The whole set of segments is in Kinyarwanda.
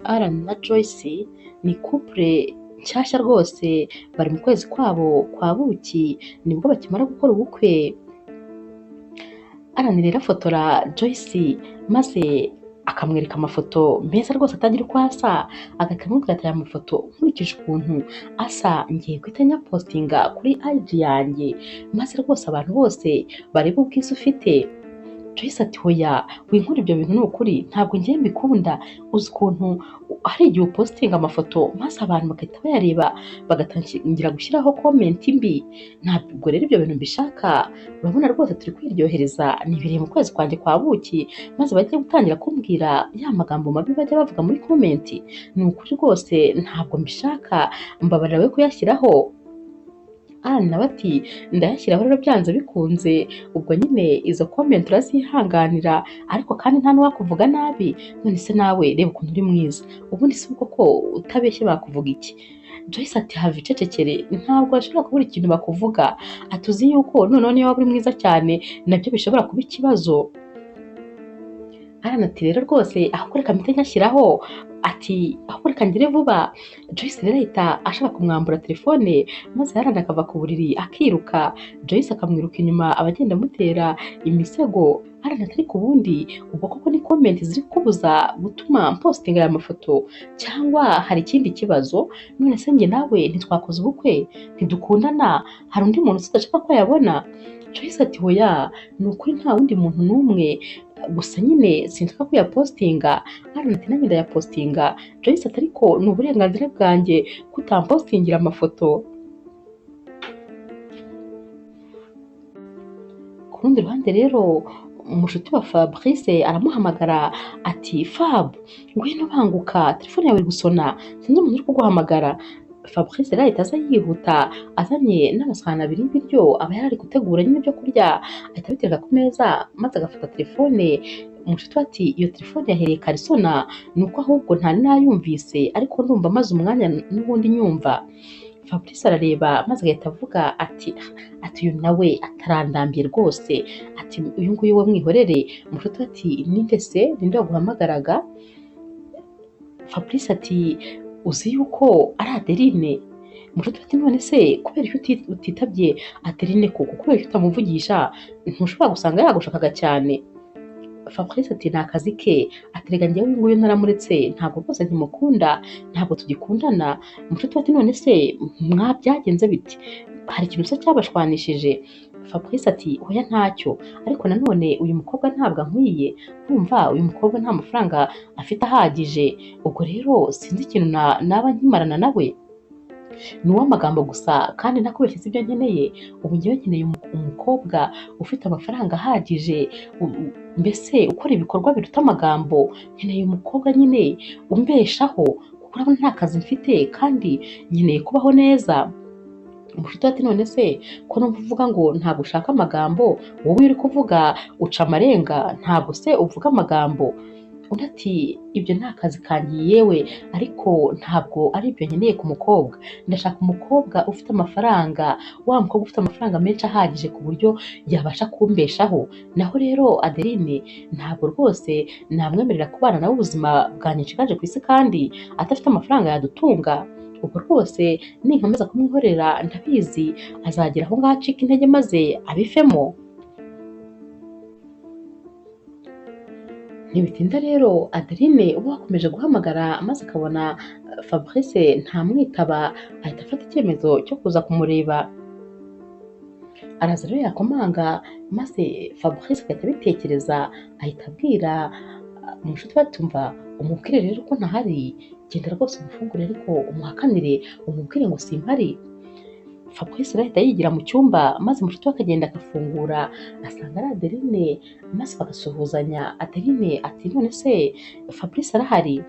Alan na Joyce ni couple nshyashya rwose, bari mu kwezi kwabo kwa buki, nibwo bakimara gukora ubukwe. Alan rero afotora Joyce maze akamwereka amafoto meza rwose atagira uko asa, agahita amubwira ati aya mafoto nkurikije ukuntu asa ngiye guhita nyapostinga kuri IG yanjye, maze rwose abantu bose barebe ubwiza ufite. Joyce ati hoya winkora ibyo bintu ni ukuri ntabwo ngiye mbikunda, uzi ukuntu hari igihe upostinga amafoto maze abantu bagahita bayareba bagatangira gushyiraho comment mbi, ntabwo rero ibyo bintu mbishaka, urabona rwose turi kwiryohereza nibereye mu kwezi kwanjye kwa buki, maze bajye gutangira kumbwira ya magambo mabi bajya bavuga muri comment, ni ukuri rwose ntabwo mbishaka, mbabarira we kuyashyiraho. Alan nawe ati ndayashyiraho rero byanze bikunze, ubwo nyine izo comment urazihanganira, ariko kandi nta n'uwakuvuga nabi, none se nawe reba ukuntu uri mwiza, ubundi si ubwo ko utabeshye bakuvuga iki? Joyce ati have icecekere, ntabwo bashobora kubura ikintu bakuvuga, ati uzi yuko noneho niyo waba uri mwiza cyane nabyo bishobora kuba ikibazo. Alan ati rero rwose aho reka mpite nyashyiraho, ati aho reka ngire vuba. Joyce rero ahita ashaka kumwambura telefone, maze Alan akava ku buriri akiruka, Joyce akamwiruka inyuma abagenda amutera imisego. Alan ati ariko ubundi ubwo koko ni comment ziri kubuza gutuma mpostinga aya mafoto cyangwa hari ikindi kibazo? None se njye nawe ntitwakoze ubukwe, ntidukundana, hari undi muntu udashaka ko yabona? Joyce ati hoya ni ukuri nta wundi muntu n'umwe, gusa nyine sinshaka ko yapostinga. Alan ati nanjye ndayapostinga. Joyce ati ariko ni uburenganzira bwanjye kutampostingira amafoto. Ku rundi ruhande rero umushuti wa Fabrice aramuhamagara ati Fab ngwino banguka, telefone yawe iri gusona, sinzi umuntu uri kuguhamagara. Fabrice rero ahita aza yihuta azanye n'amasahani abiri y'ibiryo aba yari ari gutegura nyine ibyo kurya, ahita abitereka ku meza maze agafata telefone. Umushuti we ati iyo telefone yahereye karisona, ni uko ahubwo ntari nayumvise, ariko ndumva maze umwanya n'ubundi nyumva. Fabrice arareba maze agahita avuga ati ati uyu nawe atarandambiye rwose, ati uyu nguyu we mwihorere. Umushuti we ati ninde se, ninde waguhamagaraga? Fabrice ati uzi yuko ari Adeline. Umushuti ati none se kubera icyo utitabye Adeline koko, kubera icyo utamuvugisha, ntushobora gusanga yagushakaga cyane? Fabrice ati ni akazi ke, ati rega njyewe uyu nguyu naramuretse, ntabwo rwose ntimukunda, ntabwo tugikundana. Umushuti ati none se mwabyagenze biti, hari ikintu se cyabashwanishije? Fabrice ati oya ntacyo, ariko nanone uyu mukobwa ntabwo ankwiye, urumva uyu mukobwa nta mafaranga afite ahagije, ubwo rero sinzi ikintu naba nkimarana nawe, ni uw'amagambo gusa kandi ntakubeshye si ibyo nkeneye, ubu njyewe nkeneye umukobwa ufite amafaranga ahagije, mbese ukora ibikorwa biruta amagambo, nkeneye umukobwa nyine umbeshaho, kuko urabona nta kazi mfite kandi nkeneye kubaho neza. Umushuti ati none se ko numva uvuga ngo ntabwo ushaka amagambo, wowe uri kuvuga uca amarenga, ntabwo se uvuga amagambo? Undi ati ibyo ni akazi kanjye yewe, ariko ntabwo ari ibyo nkeneye ku mukobwa, ndashaka umukobwa ufite amafaranga, wa mukobwa ufite amafaranga menshi ahagije ku buryo yabasha kumbeshaho. Naho rero Adeline ntabwo rwose namwemerera kubana nawe ubuzima bwanjye nshigaje ku isi kandi adafite amafaranga yadutunga, ubwo rwose ninkomeza kumwihorera ndabizi azagera aho ngaho acika intege maze abifemo. Ntibitinda rero Adeline uba wakomeje guhamagara maze akabona Fabrice ntamwitaba, ahita afata icyemezo cyo kuza kumureba. Araza rero yakomanga maze Fabrice agahita abitekereza, ahita abwira umushuti we ati umva umubwire rero ko ntahari, genda rwose umufungure ariko umuhakanire umubwire ngo simpari. Fabrice rero ahita yigira mu cyumba maze umushuti we akagenda agafungura asanga ari Adeline, maze bagasuhuzanya. Adeline ati none se Fabrice arahari?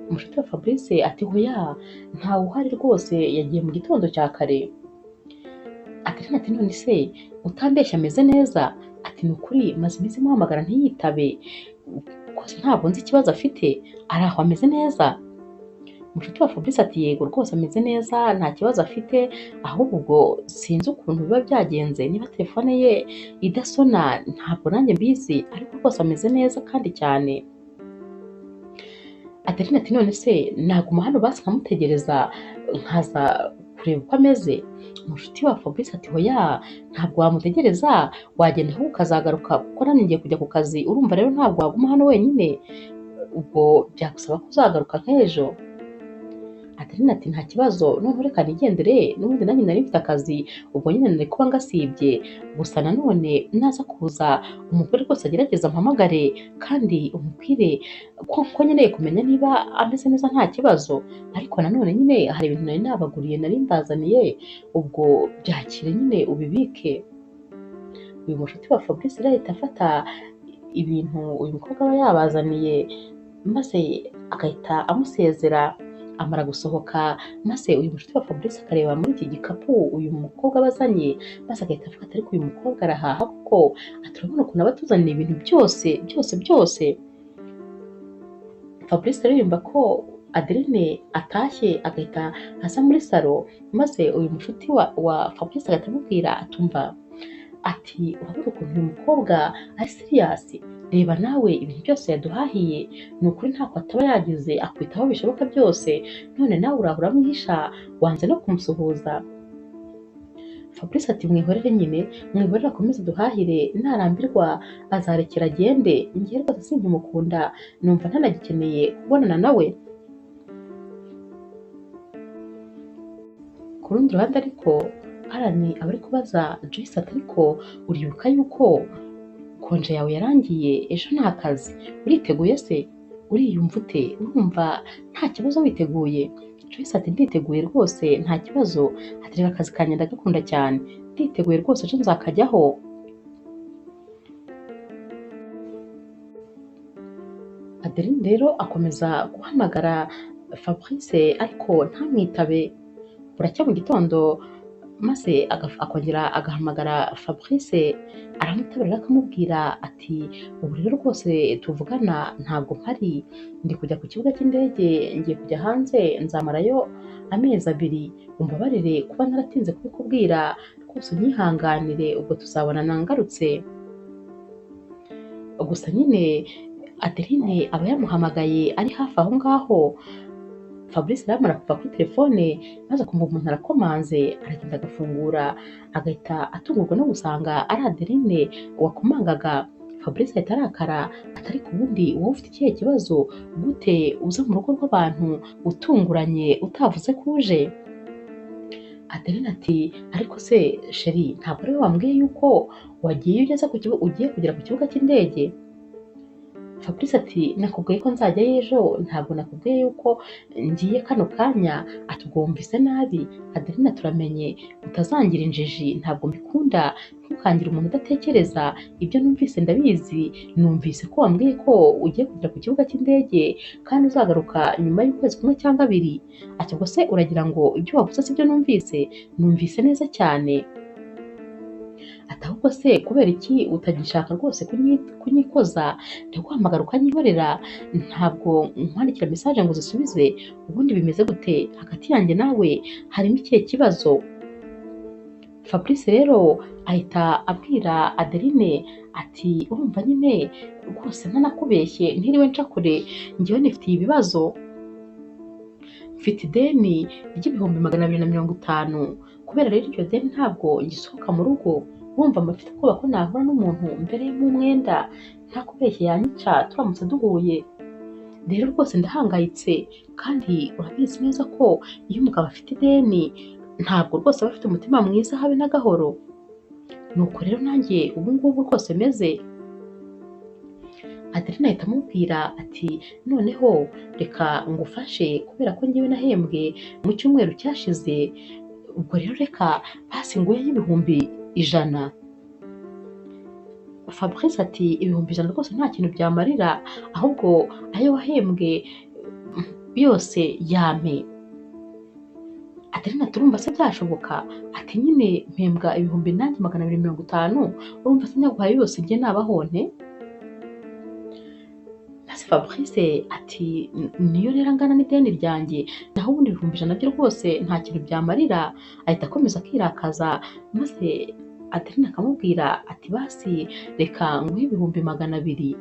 Umushuti wa Fabrice ati hoya ntawe uhari rwose, yagiye mu gitondo cya kare. Adeline ati none se utambeshya ameze neza? Ati ni ukuri maze iminsi muhamagara ntiyitabe, rwose ntabwo nzi ikibazo afite, ari aho ameze neza? Umushuti wa Fabrice ati yego rwose ameze neza nta kibazo afite, ahubwo ubwo sinzi ukuntu biba byagenze, niba telefone ye idasona ntabwo nanjye mbizi, ariko rwose ameze neza kandi cyane. Adeline ati none se naguma hano basi nkamutegereza nkaza kureba uko ameze? Umushuti wa Fabrice ati hoya ntabwo wamutegereza, wagenda ahubwo ukazagaruka kuko nanjye ngiye kujya ku kazi, urumva rero ntabwo waguma hano wenyine, ubwo byagusaba ko uzagaruka nk'ejo. Adeline ati nta kibazo, noneho reka nigendere, n'ubundi nanjye nari mfite akazi, ubwo nyine nari kuba ngasibye, gusa nanone naza kuza umugore rwose agerageza ampamagare kandi umubwire ko nkeneye kumenya niba ameze neza nta kibazo, ariko nanone nyine hari ibintu nari nabaguriye nari mbazaniye, ubwo byakire nyine ubibike. Uyu mushuti wa Fabrice rero ahita afata ibintu uyu mukobwa aba yabazaniye maze agahita amusezera. Amara gusohoka maze uyu mushuti wa Fabrice akareba muri iki gikapu uyu mukobwa aba azanye, maze agahita avuga ati ariko uyu mukobwa arahaha kuko turabona ukuntu aba atuzaniye ibintu byose byose byose. Fabrice rero yumva ko Adeline atashye agahita aza muri salo, maze uyu mushuti wa Fabrice agahita amubwira atumva ati urabona ukuntu uyu mukobwa ari siriyasi, reba nawe ibintu byose yaduhahiye, ni ukuri ntako ataba yagize, akwitaho bishoboka byose, none nawe urahora uramwihisha wanze no kumusuhuza. Fabrice ati mwihorere nyine, mwihorere akomeze duhahire, narambirwa azarekera agende, njye rwose sinkimukunda, numva ntanagikeneye kubonana nawe. Ku rundi ruhande ariko Alan aba ari kubaza Joyce ati ariko uribuka yuko konje yawe yarangiye ejo nta kazi, uriteguye se? Uriyumva ute? Urumva nta kibazo witeguye? Joyce ati nditeguye rwose nta kibazo, ati reka akazi kanjye ndagakunda cyane, nditeguye rwose ejo nzakajyaho. Adeline rero akomeza guhamagara Fabrice ariko ntamwitabe. Buracya mu gitondo maze akongera agahamagara Fabrice, aramutabara akamubwira ati ubu rero rwose tuvugana ntabwo mpari, ndi kujya ku kibuga cy'indege, ngiye kujya hanze, nzamarayo amezi 2, umbabarire kuba naratinze kubikubwira, rwose unyihanganire, ubwo tuzabonana ngarutse. Gusa nyine Adeline aba yamuhamagaye ari hafi aho ngaho. Fabrice rero amara kuva kuri telefone maze akumva umuntu arakomanze, aragenda agafungura, agahita atungurwa no gusanga ari Adeline wakomangaga. Fabrice ahita arakara ati ariko ubundi wowe ufite ikihe kibazo, gute uza mu rugo rw'abantu utunguranye utavuze ko uje? Adeline ati ariko se sheri ntabwo ari wowe wambwiye yuko wagiye ugeze ku kibuga, ugiye kugera ku kibuga cy'indege? Fabrice ati nakubwiye ko nzajyayo ejo, ntabwo nakubwiye yuko ngiye kano kanya. Ati ubwo wumvise nabi. Adeline turamenye utazangira injiji, ntabwo mbikunda, ntukangire umuntu udatekereza, ibyo numvise ndabizi, numvise ko wambwiye ko ugiye kugera ku kibuga cy'indege kandi uzagaruka nyuma y'ukwezi kumwe cyangwa 2. Ati ubwo se uragira ngo ibyo wavuze sibyo numvise? Numvise neza cyane. Ati ahubwo se kubera iki utagishaka rwose kunyikoza, ndaguhamagara ukanyihorera, ntabwo nkwandikira message ngo uzisubize, ubundi bimeze gute hagati yanjye nawe, harimo ikihe kibazo? Fabrice rero ahita abwira Adeline ati urumva nyine rwose ntanakubeshye, ntiriwe nca kure, njyewe nifitiye ibibazo, mfite ideni ry'250,000, kubera rero iryo deni ntabwo ngisohoka mu rugo, urumva mba mfite ubwoba ko nahura n'umuntu mbereyemo umwenda, ntakubeshye yanyica turamutse duhuye. Rero rwose ndahangayitse, kandi urabizi neza ko iyo umugabo afite ideni ntabwo rwose aba afite umutima mwiza habe na gahoro. Nuko rero nanjye ubu ngubu rwose meze. Adeline ahita amubwira ati noneho reka ngufashe kubera ko njyewe nahembwe mu cyumweru cyashize, ubwo rero reka basi nguhe 100,000. Fabrice ati 100,000 rwose nta kintu byamarira, ahubwo ayo wahembwe yose yampe. Adeline ati urumva se byashoboka? Ati nyine mpembwa 8250,000, urumva se nyaguhaye yose njye nabaho nte? Maze Fabrice ati niyo rero angana n'ideni ryanjye, naho ubundi 100,000 byo rwose nta kintu byamarira. Ahita akomeza akirakaza, maze Adeline akamubwira ati basi reka nguhe 200,000.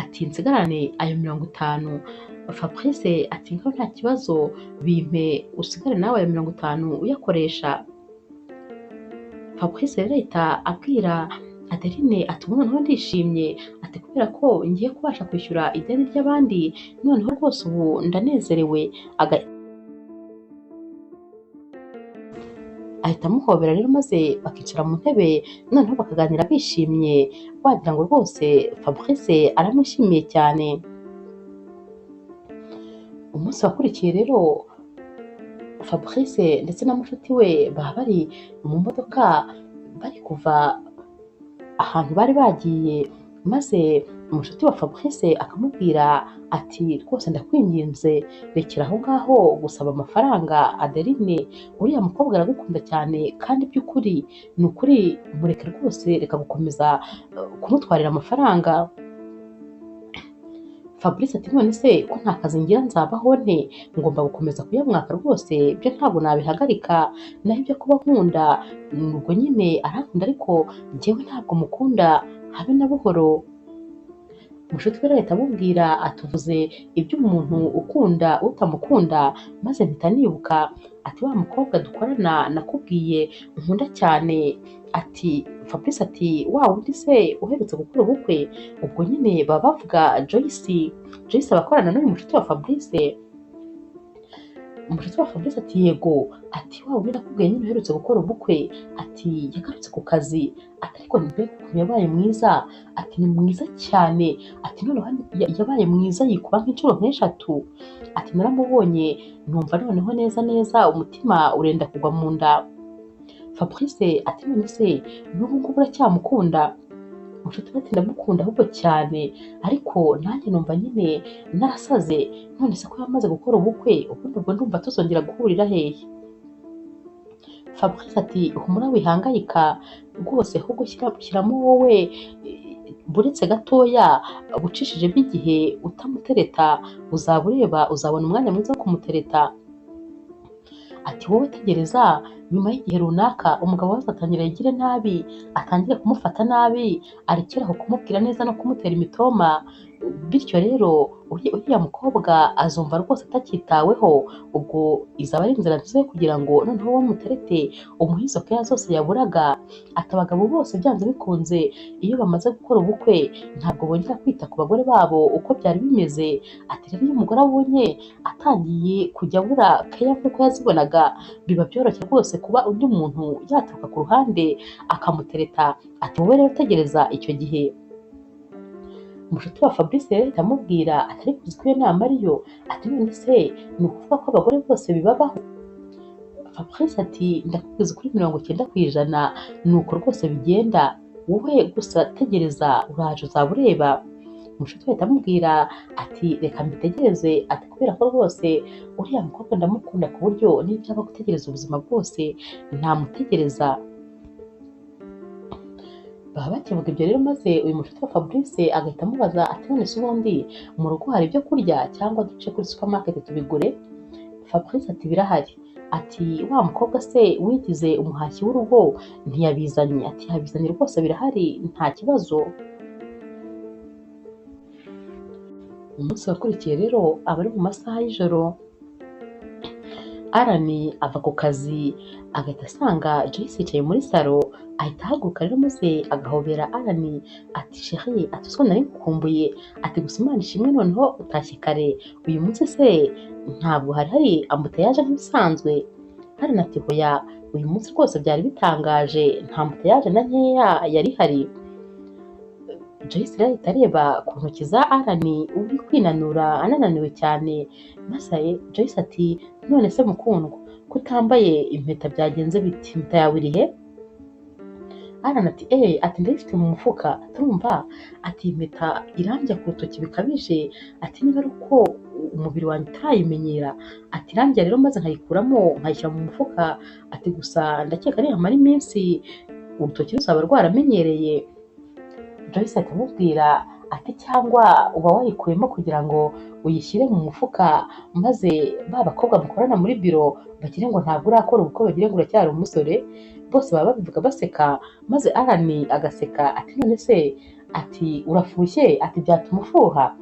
Ati Ati nsigarane ayo 50. Fabrice ati ngaho nta kibazo, bimpe usigare nawe ayo 50 uyakoresha. Fabrice rero ahita abwira Adeline ati ubu noneho ndishimye, ati kubera ko ngiye kubasha kwishyura ideni ry'abandi, noneho rwose ubu ndanezerewe. Ahita amuhobera rero maze bakicara mu ntebe, noneho bakaganira bishimye, wagira ngo rwose Fabrice aramwishimiye cyane. Umunsi wakurikiye rero Fabrice ndetse na mushuti we baba bari mu modoka bari kuva ahantu bari bagiye, maze umushuti wa Fabrice akamubwira ati rwose ndakwinginze rekera aho ngaho gusaba amafaranga Adeline, uriya mukobwa aragukunda cyane kandi by'ukuri ni ukuri mureke rwose, reka gukomeza kumutwarira amafaranga. Fabrice ati none se ko nta kazi ngira nzabaho nte, ngomba gukomeza kuyamwaka rwose, byo ntabwo nabihagarika, naho ibyo kuba nkunda ubwo nyine arankunda ariko njyewe ntabwo mukunda habe na buhoro. Mushuti we ahita amubwira atuvuze iby'umuntu ukunda utamukunda, maze mpita nibuka ati wa mukobwa dukorana nakubwiye nkunda cyane. Ati Fabrice ati wa wundi se uherutse gukora ubukwe, ubwo nyine baba bavuga Joyce. Joyce abakorana n'uyu mushuti wa Fabrice. Umushuti wa Fabrice ati yego, ati wa wundi nakubwiye nyine uherutse gukora ubukwe, ati yagarutse ku kazi, ati ariko mbega ukuntu yabaye mwiza, ati ni mwiza cyane, ati noneho yabaye mwiza yikuba nk'inshuro nk'eshatu, ati naramubonye numva noneho neza neza umutima urenda kugwa mu nda. Fabrice ati none se n'ubu ngubu uracyamukunda? Mushuti we ati ndamukunda ahubwo cyane, ariko nanjye numva nyine narasaze, none se ko yamaze gukora ubukwe ubundi ubwo ndumva tuzongera guhurira hehe? Fabrice ati humura wihangayika rwose, ahubwo shyiramo wowe buretse gatoya, ucishijemo igihe utamutereta uzaba ureba, uzabona umwanya mwiza wo kumutereta. Ati wowe tegereza nyuma y'igihe runaka umugabo we azatangira yigire nabi, atangire kumufata nabi, arekere aho kumubwira neza no kumutera imitoma, bityo rero uriya mukobwa azumva rwose atacyitaweho, ubwo izaba ari inzira nziza yo kugira ngo noneho wowe muterete umuhe izo keya zose yaburaga. Ati abagabo bose byanze bikunze iyo bamaze gukora ubukwe ntabwo bongera kwita ku bagore babo uko byari bimeze. Ati rero iyo umugore abonye atangiye kujya abura keya nk'uko yazibonaga, biba byoroshye rwose kuba undi muntu yaturuka ku ruhande akamutereta. Ati wowe rero tegereza icyo gihe. Umushuti wa Fabrice rero ahita amubwira ati ariko uzi ko iyo nama ariyo? Ati none se ni ukuvuga ko abagore bose bibabaho? Fabrice ati ndakubwiza ukuri 90% ni uko rwose bigenda, wowe gusa tegereza uraje uzaba ureba. Umushuti we ahita amubwira ati reka mbitegereze, ati kubera ko rwose uriya mukobwa ndamukunda ku buryo niyo byaba gutegereza ubuzima bwose ntamutegereza. Baba bakivuga ibyo rero, maze uyu mushuti wa Fabrice agahita amubaza ati none se ubundi mu rugo hari ibyo kurya cyangwa duce kuri supermarket tubigure? Fabrice ati birahari. Ati wa mukobwa se wigize umuhashyi w'urugo ntiyabizanye? Ati yabizanye rwose birahari nta kibazo. Umunsi wakurikiye rero aba ari mu masaha y'ijoro, Alan ava ku kazi agahita asanga Joyce yicaye muri salo, ahita ahaguruka rero maze agahobera Alan ati chérie, ati uziko nari ngukumbuye, ati gusa Imana ishimwe noneho utashye kare, uyu munsi se ntabwo hari hari ambutayaje nk'ibisanzwe? Alan ati hoya, uyu munsi rwose byari bitangaje, nta ambutayaje na nkeya yari ihari. Joyce rero ahita areba ku ntoki za Alan uri kwinanura anananiwe cyane, maze Joyce ati none se mukundwa ko utambaye impeta byagenze bite? Impeta yawe iri he? Alan ati ati ndayifite mu mufuka, turumva ati impeta irambya ku rutoki bikabije, ati niba ari uko umubiri wanjye utarayimenyera, ati irambya rero maze nkayikuramo nkayishyira mu mufuka, ati gusa ndakeka nihamara iminsi urutoki ruzaba rwaramenyereye. Joyce ahita amubwira ati cyangwa uba wayikuyemo kugira ngo uyishyire mu mufuka maze ba bakobwa mukorana muri biro bagire ngo ntabwo urakora ubukwe, bagire ngo uracyari umusore. Bose baba babivuga baseka, maze Alan agaseka ati none se Ati urafushye? Ati byatuma ufuha?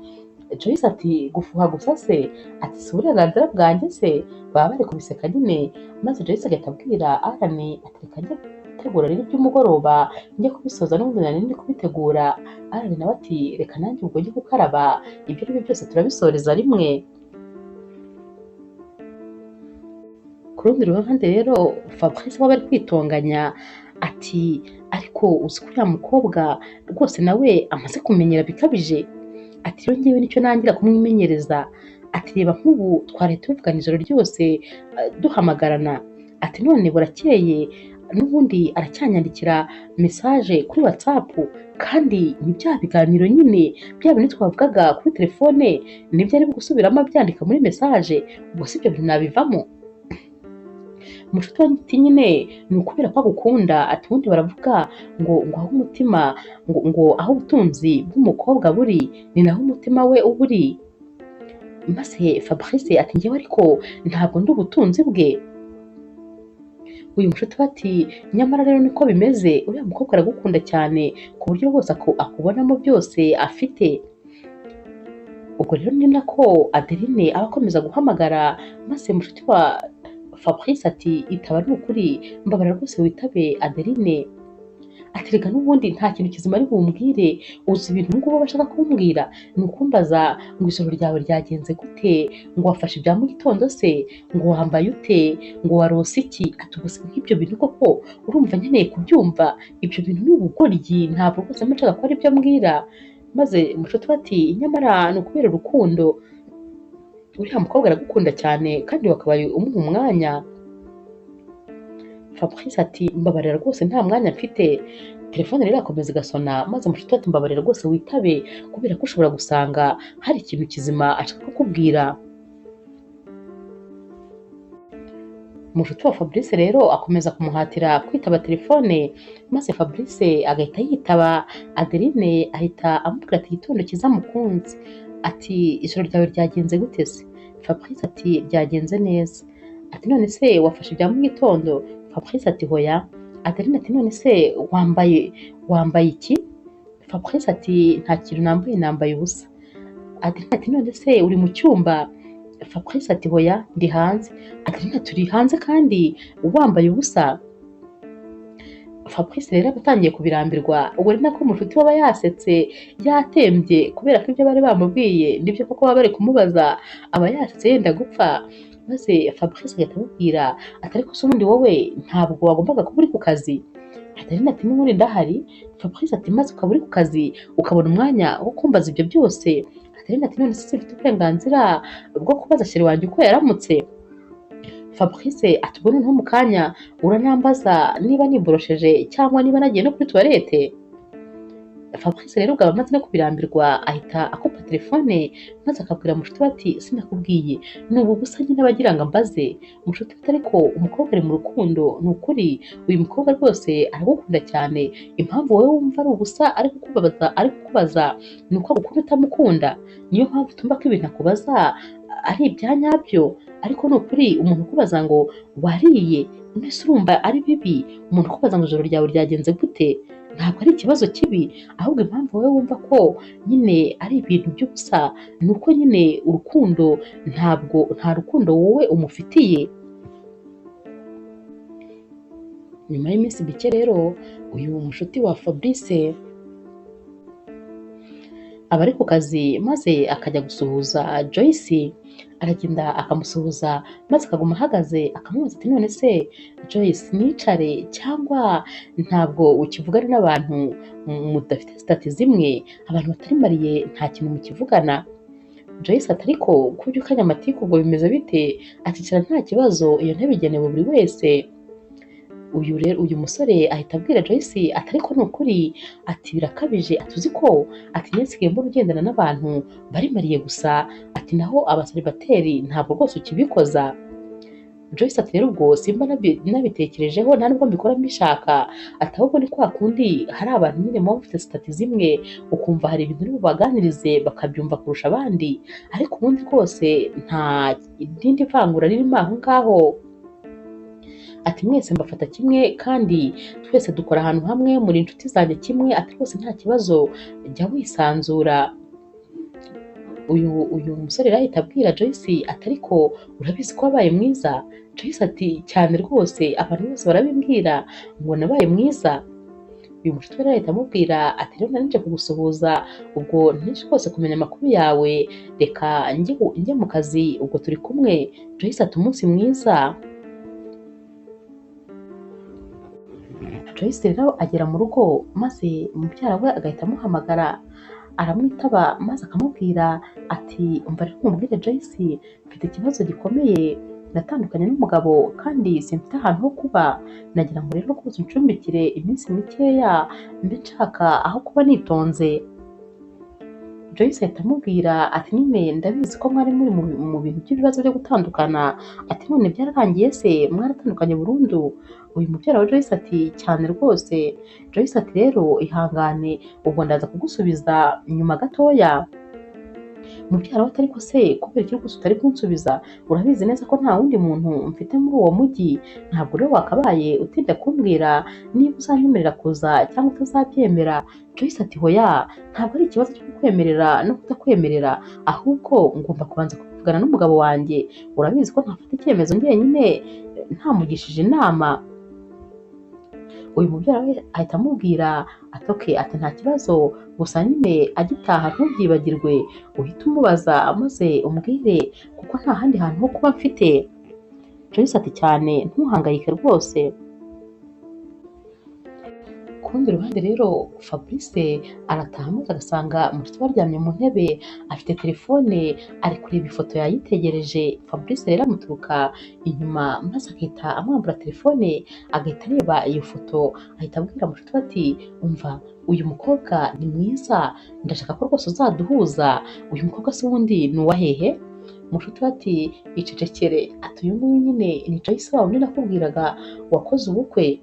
Joyce ati gufuha gusa se? Ati si uburenganzira bwanjye se? Baba bari kubiseka nyine. Maze Joyce agahita abwira Alan ati reka njye gutegura rero iby'umugoroba, njye kubisoza n'ubundi nari ndi kubitegura. Alan nawe ati reka nanjye ubwo njye gukaraba, ibyo ari byo byose turabisoreza rimwe. Ku rundi ruhande rero Fabrice we bari kwitonganya ati ariko uzi ko uriya mukobwa rwose nawe amaze kumenyera bikabije. Ati rero njyewe nicyo nangira kumwimenyereza. Ati reba nk'ubu twari tuvugana ijoro ryose duhamagarana. Ati none burakeye n'ubundi aracyanyandikira message kuri WhatsApp, kandi ni bya biganiro nyine bya bintu twavugaga kuri telefone nibyo ari gusubiramo abyandika muri message, ubwo si ibyo bintu nabivamo. Mushuti wanjye nyine ni ukubera ko agukunda. Ati ubundi baravuga ngo aho umutima ngo aho ubutunzi bw'umukobwa buri ni naho umutima we uba uri. Maze Fabrice ati njyewe ariko ntabwo ndi ubutunzi bwe. Uyu mushuti we ati nyamara rero niko bimeze, uriya mukobwa aragukunda cyane ku buryo rwose akubonamo byose afite. Ubwo rero ni nako Adeline aba akomeza guhamagara, maze mushuti wa Fabrice ati itaba ni ukuri, mbabara rwose witabe Adeline. Ati reka n'ubundi nta kintu kizima ari bumbwire, uzi ibintu ngubu bashaka kumbwira ni ukumbaza ngo ijoro ryawe ryagenze gute, ngo wafashe ibya mu gitondo se, ngo wambaye ute, ngo warose iki. Ati ubwo se nk'ibyo bintu koko urumva nkeneye kubyumva? Ibyo bintu ni ubugoryi, ntabwo rwose mba nshaka ko ari byo ambwira. Maze mushuti we ati nyamara ni ukubera urukundo, uriya mukobwa aragukunda cyane kandi wakabaye umuha umwanya. Fabrice ati mbabarira rwose nta mwanya mfite. Telefone rero irakomeza igasona, maze mushuti ati mbabarira rwose witabe, kubera ko ushobora gusanga hari ikintu kizima ashaka kukubwira. Mushuti wa Fabrice rero akomeza kumuhatira kwitaba telefone, maze Fabrice agahita yitaba. Adeline ahita amubwira ati igitondo cyiza mukunzi. Ati ijoro ryawe ryagenze gute se? Fabrice ati ryagenze neza. Ati none se wafashe ibya mu gitondo? Fabrice ati hoya. Adeline ati none se wambaye iki? Fabrice ati nta kintu nambaye, nambaye ubusa. Adeline ati none se uri mu cyumba? Fabrice ati hoya ndi hanze. Adeline ati uri hanze kandi wambaye ubusa? Fabrice rero aba atangiye kubirambirwa, ubwo ari nako mushuti we aba yasetse yatembye kubera ko ibyo bari bamubwiye nibyo koko baba bari kumubaza, aba yasetse yenda gupfa. Maze Fabrice agahita amubwira ati ariko se ubundi wowe ntabwo wagombaga kuba uri ku kazi? Adeline ati n'ubundi ndahari. Fabrice ati maze ukaba uri ku kazi ukabona umwanya wo kumbaza ibyo byose? Adeline ati none se simfite uburenganzira bwo kubaza sheri wanjye uko yaramutse? Fabrice ati ubwo noneho mu kanya uranambaza niba niborosheje cyangwa niba nagiye no kuri tuwarete? Fabrice rero ubwo aba amaze no kubirambirwa ahita akupa telefone, maze akabwira mushuti we ati sinakubwiye ni ubu busa nyine abagira ngo ambaze. Mushuti we ariko umukobwa ari mu rukundo, ni ukuri uyu mukobwa rwose aragukunda cyane, impamvu wowe wumva ari ubusa ari kukubaza ni uko agukunda utamukunda, niyo mpamvu tumva ko ibintu akubaza ari ibya nyabyo. Ariko ni ukuri umuntu ukubaza ngo wariye mbese urumva ari bibi? Umuntu ukubaza ngo ijoro ryawe ryagenze gute ntabwo ari ikibazo kibi, ahubwo impamvu wowe wumva ko nyine ari ibintu by'ubusa ni uko nyine urukundo ntabwo nta rukundo wowe umufitiye. Nyuma y'iminsi mike rero uyu mushuti wa Fabrice aba ari ku kazi, maze akajya gusuhuza Joyce. Aragenda akamusuhuza maze akaguma ahagaze akamubaza ati none se Joyce nicare cyangwa ntabwo ukivugana n'abantu mudafite sitati zimwe, abantu batari mariye nta kintu mukivugana? Joyce ati ariko kubyukanya amatiku ubwo bimeze bite? Ati icara nta kibazo, iyo ntebe igenewe buri wese. Uyu rero uyu musore ahita abwira Joyce ati ariko ni ukuri, ati birakabije, ati uzi ko ati nsigaye mbona ugendana n'abantu bari mariye gusa, ati naho abaseribateri ntabwo rwose ukibikoza. Joyce ati rero ubwo simba nabitekerejeho nta nubwo mbikora mbishaka, ati ahubwo ni kwa kundi hari abantu nyine muba mufite sitati zimwe ukumva hari ibintu uri bubaganirize bakabyumva kurusha abandi, ariko ubundi rwose nta rindi vangura ririmo aho ngaho. Ati mwese mbafata kimwe kandi twese dukora ahantu hamwe, muri inshuti zanjye kimwe, ati rwose nta kibazo jya wisanzura. Uyu musore rero ahita abwira Joyce ati ariko urabizi ko wabaye mwiza? Joyce ati cyane rwose, abantu bose barabimbwira ngo nabaye mwiza. Uyu mushuti we rero ahita amubwira ati rero nari nje kugusuhuza, ubwo ntinje rwose kumenya amakuru yawe, reka njye mu kazi ubwo turi kumwe. Joyce ati umunsi mwiza. Joyce rero agera mu rugo maze mubyara we agahita amuhamagara, aramwitaba maze akamubwira ati umva rero nkubwire Joyce, mfite ikibazo gikomeye, natandukanye n'umugabo kandi simfite ahantu ho kuba, nagira ngo rero rwose uncumbikire iminsi mikeya mbe nshaka aho kuba nitonze. Joyce ahita amubwira ati nyine ndabizi ko mwari muri mu bintu by'ibibazo byo gutandukana, ati none byararangiye se mwaratandukanye burundu? Uyu mubyara wa Joyce ati cyane rwose. Joyce ati rero ihangane, ubwo ndaza kugusubiza nyuma gatoya. Mubyara we ati ariko se kubera iki rwose utari kunsubiza? Urabizi neza ko nta wundi muntu mfite muri uwo mujyi, ntabwo rero wakabaye utinda kumbwira niba uzanyemerera kuza cyangwa utazabyemera. Joyce ati hoya, ntabwo ari ikibazo cyo kukwemerera no kutakwemerera, ahubwo ngomba kubanza kuvugana n'umugabo wanjye, urabizi ko ntafata icyemezo njyenyine ntamugishije inama. Uyu mubyara we ahita amubwira ati okay, ati nta kibazo, gusa nyine agitaha ntubyibagirwe uhite umubaza maze umbwire kuko nta handi hantu ho kuba mfite. Joyce ati cyane ntuhangayike rwose. Ku rundi ruhande rero Fabrice arataha maze agasanga mushiki we aryamye mu ntebe afite telefone ari kureba ifoto yayitegereje. Fabrice rero amuturuka inyuma maze agahita amwambura telefone agahita areba iyo foto, ahita abwira mushiki we ati umva uyu mukobwa ni mwiza, ndashaka ko rwose uzaduhuza, uyu mukobwa se ubundi ni uwa hehe? Mushuti we ati icecekere, ati uyu nguyu nyine ni Joyce wa wundi nakubwiraga wakoze ubukwe.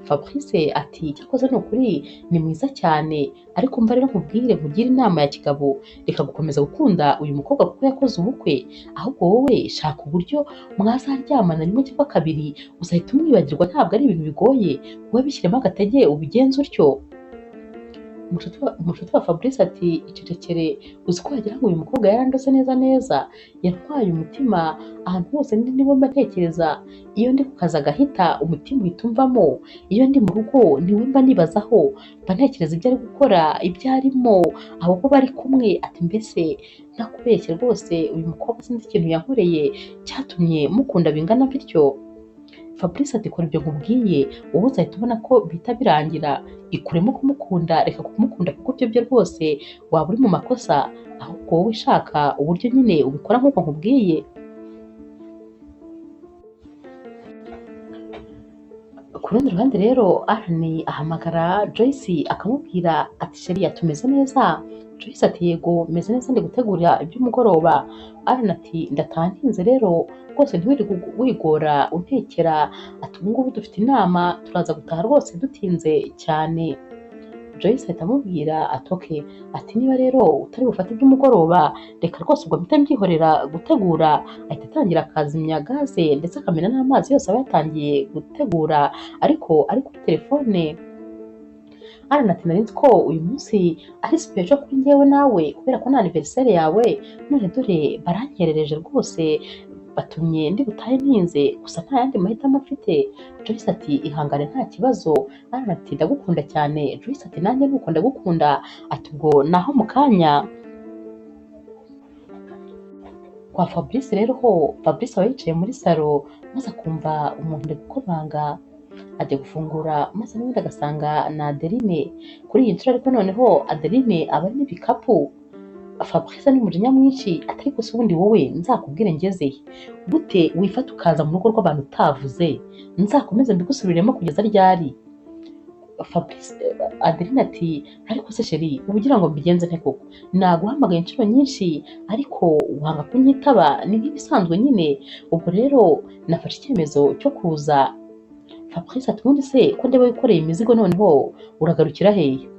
Fabrice ati cyakoze ni ukuri ni mwiza cyane, ariko mva rero nkubwire nkugire inama ya kigabo, reka gukomeza gukunda uyu mukobwa kuko yakoze ubukwe, ahubwo wowe shaka uburyo mwazaryamana rimwe cyangwa kabiri uzahita umwibagirwa, ntabwo ari ibintu bigoye, wowe bishyiremo agatege ubigenze utyo. Umushuti wa Fabrice ati icecekere, uzi ko wagira ngo uyu mukobwa yarandoze neza neza, yantwaye umutima, ahantu hose ndi niwe mba ntekereza, iyo ndi ku kazi agahita umutima uhita umvamo, iyo ndi mu rugo niwe mba nibazaho, mba ntekereza ibyo ari gukora, ibyo arimo, abo ko bari kumwe, ati mbese ntakubeshye rwose uyu mukobwa sinzi ikintu yankoreye cyatumye mukunda bingana bityo. Fabrice ati kora ibyo nkubwiye, wowe uzahita ubona ko bihita birangira, ikuremo kumukunda, reka kumukunda kuko ibyo byo rwose waba uri mu makosa, ahubwo wowe shaka uburyo nyine ubikora nk'uko nkubwiye. Ku rundi ruhande rero Alan ahamagara Joyce akamubwira ati sheri tumeze neza? Joyce ati yego meze neza, ndi gutegura iby'umugoroba. Alan ati ndataha ntinze rero rwose ntiwirirwe wigora untekera, ati ubu ngubu dufite inama turaza gutaha rwose dutinze cyane. Joyce ahita amubwira ati okay, ati niba rero utari bufate iby'umugoroba reka rwose ubwo mpite mbyihorera gutegura. Ahita atangira akazimya gaze ndetse akamena n'amazi yose aba yatangiye gutegura ariko ari kuri telefone. Alan ati nari nzi ko uyu munsi ari special kuri njyewe nawe kubera ko ni anniversaire yawe, none dore barankerereje rwose batumye ndi butahe ntinze, gusa nta yandi mahitamo mfite. Joyce ati ihangane nta kibazo. Alan ati ndagukunda cyane. Joyce ati nanjye nuko ndagukunda, ati ubwo naho mu kanya. Kwa Fabrice rero ho Fabrice aba yicaye muri salo maze akumva umuntu ari gukomanga, ajya gufungura maze n'ubundi agasanga na Adeline. Kuri iyi nshuro ariko noneho Adeline aba ari n'ibikapu. Fabrice n'umujinya mwinshi ati ariko se ubundi wowe nzakubwire ngeze he? Gute wifata ukaza mu rugo rw'abantu utavuze? Nzakomeze mbigusubiremo kugeza ryari? Fabrice Adeline ati ariko se sheri uba ugira ngo mbigenze nte koko? Naguhamagaye inshuro nyinshi ariko wanga kunyitaba, ni nk'ibisanzwe nyine, ubwo rero nafashe icyemezo cyo kuza. Fabrice ati ubundi se ko ndeba wikoreye imizigo noneho uragarukira hehe?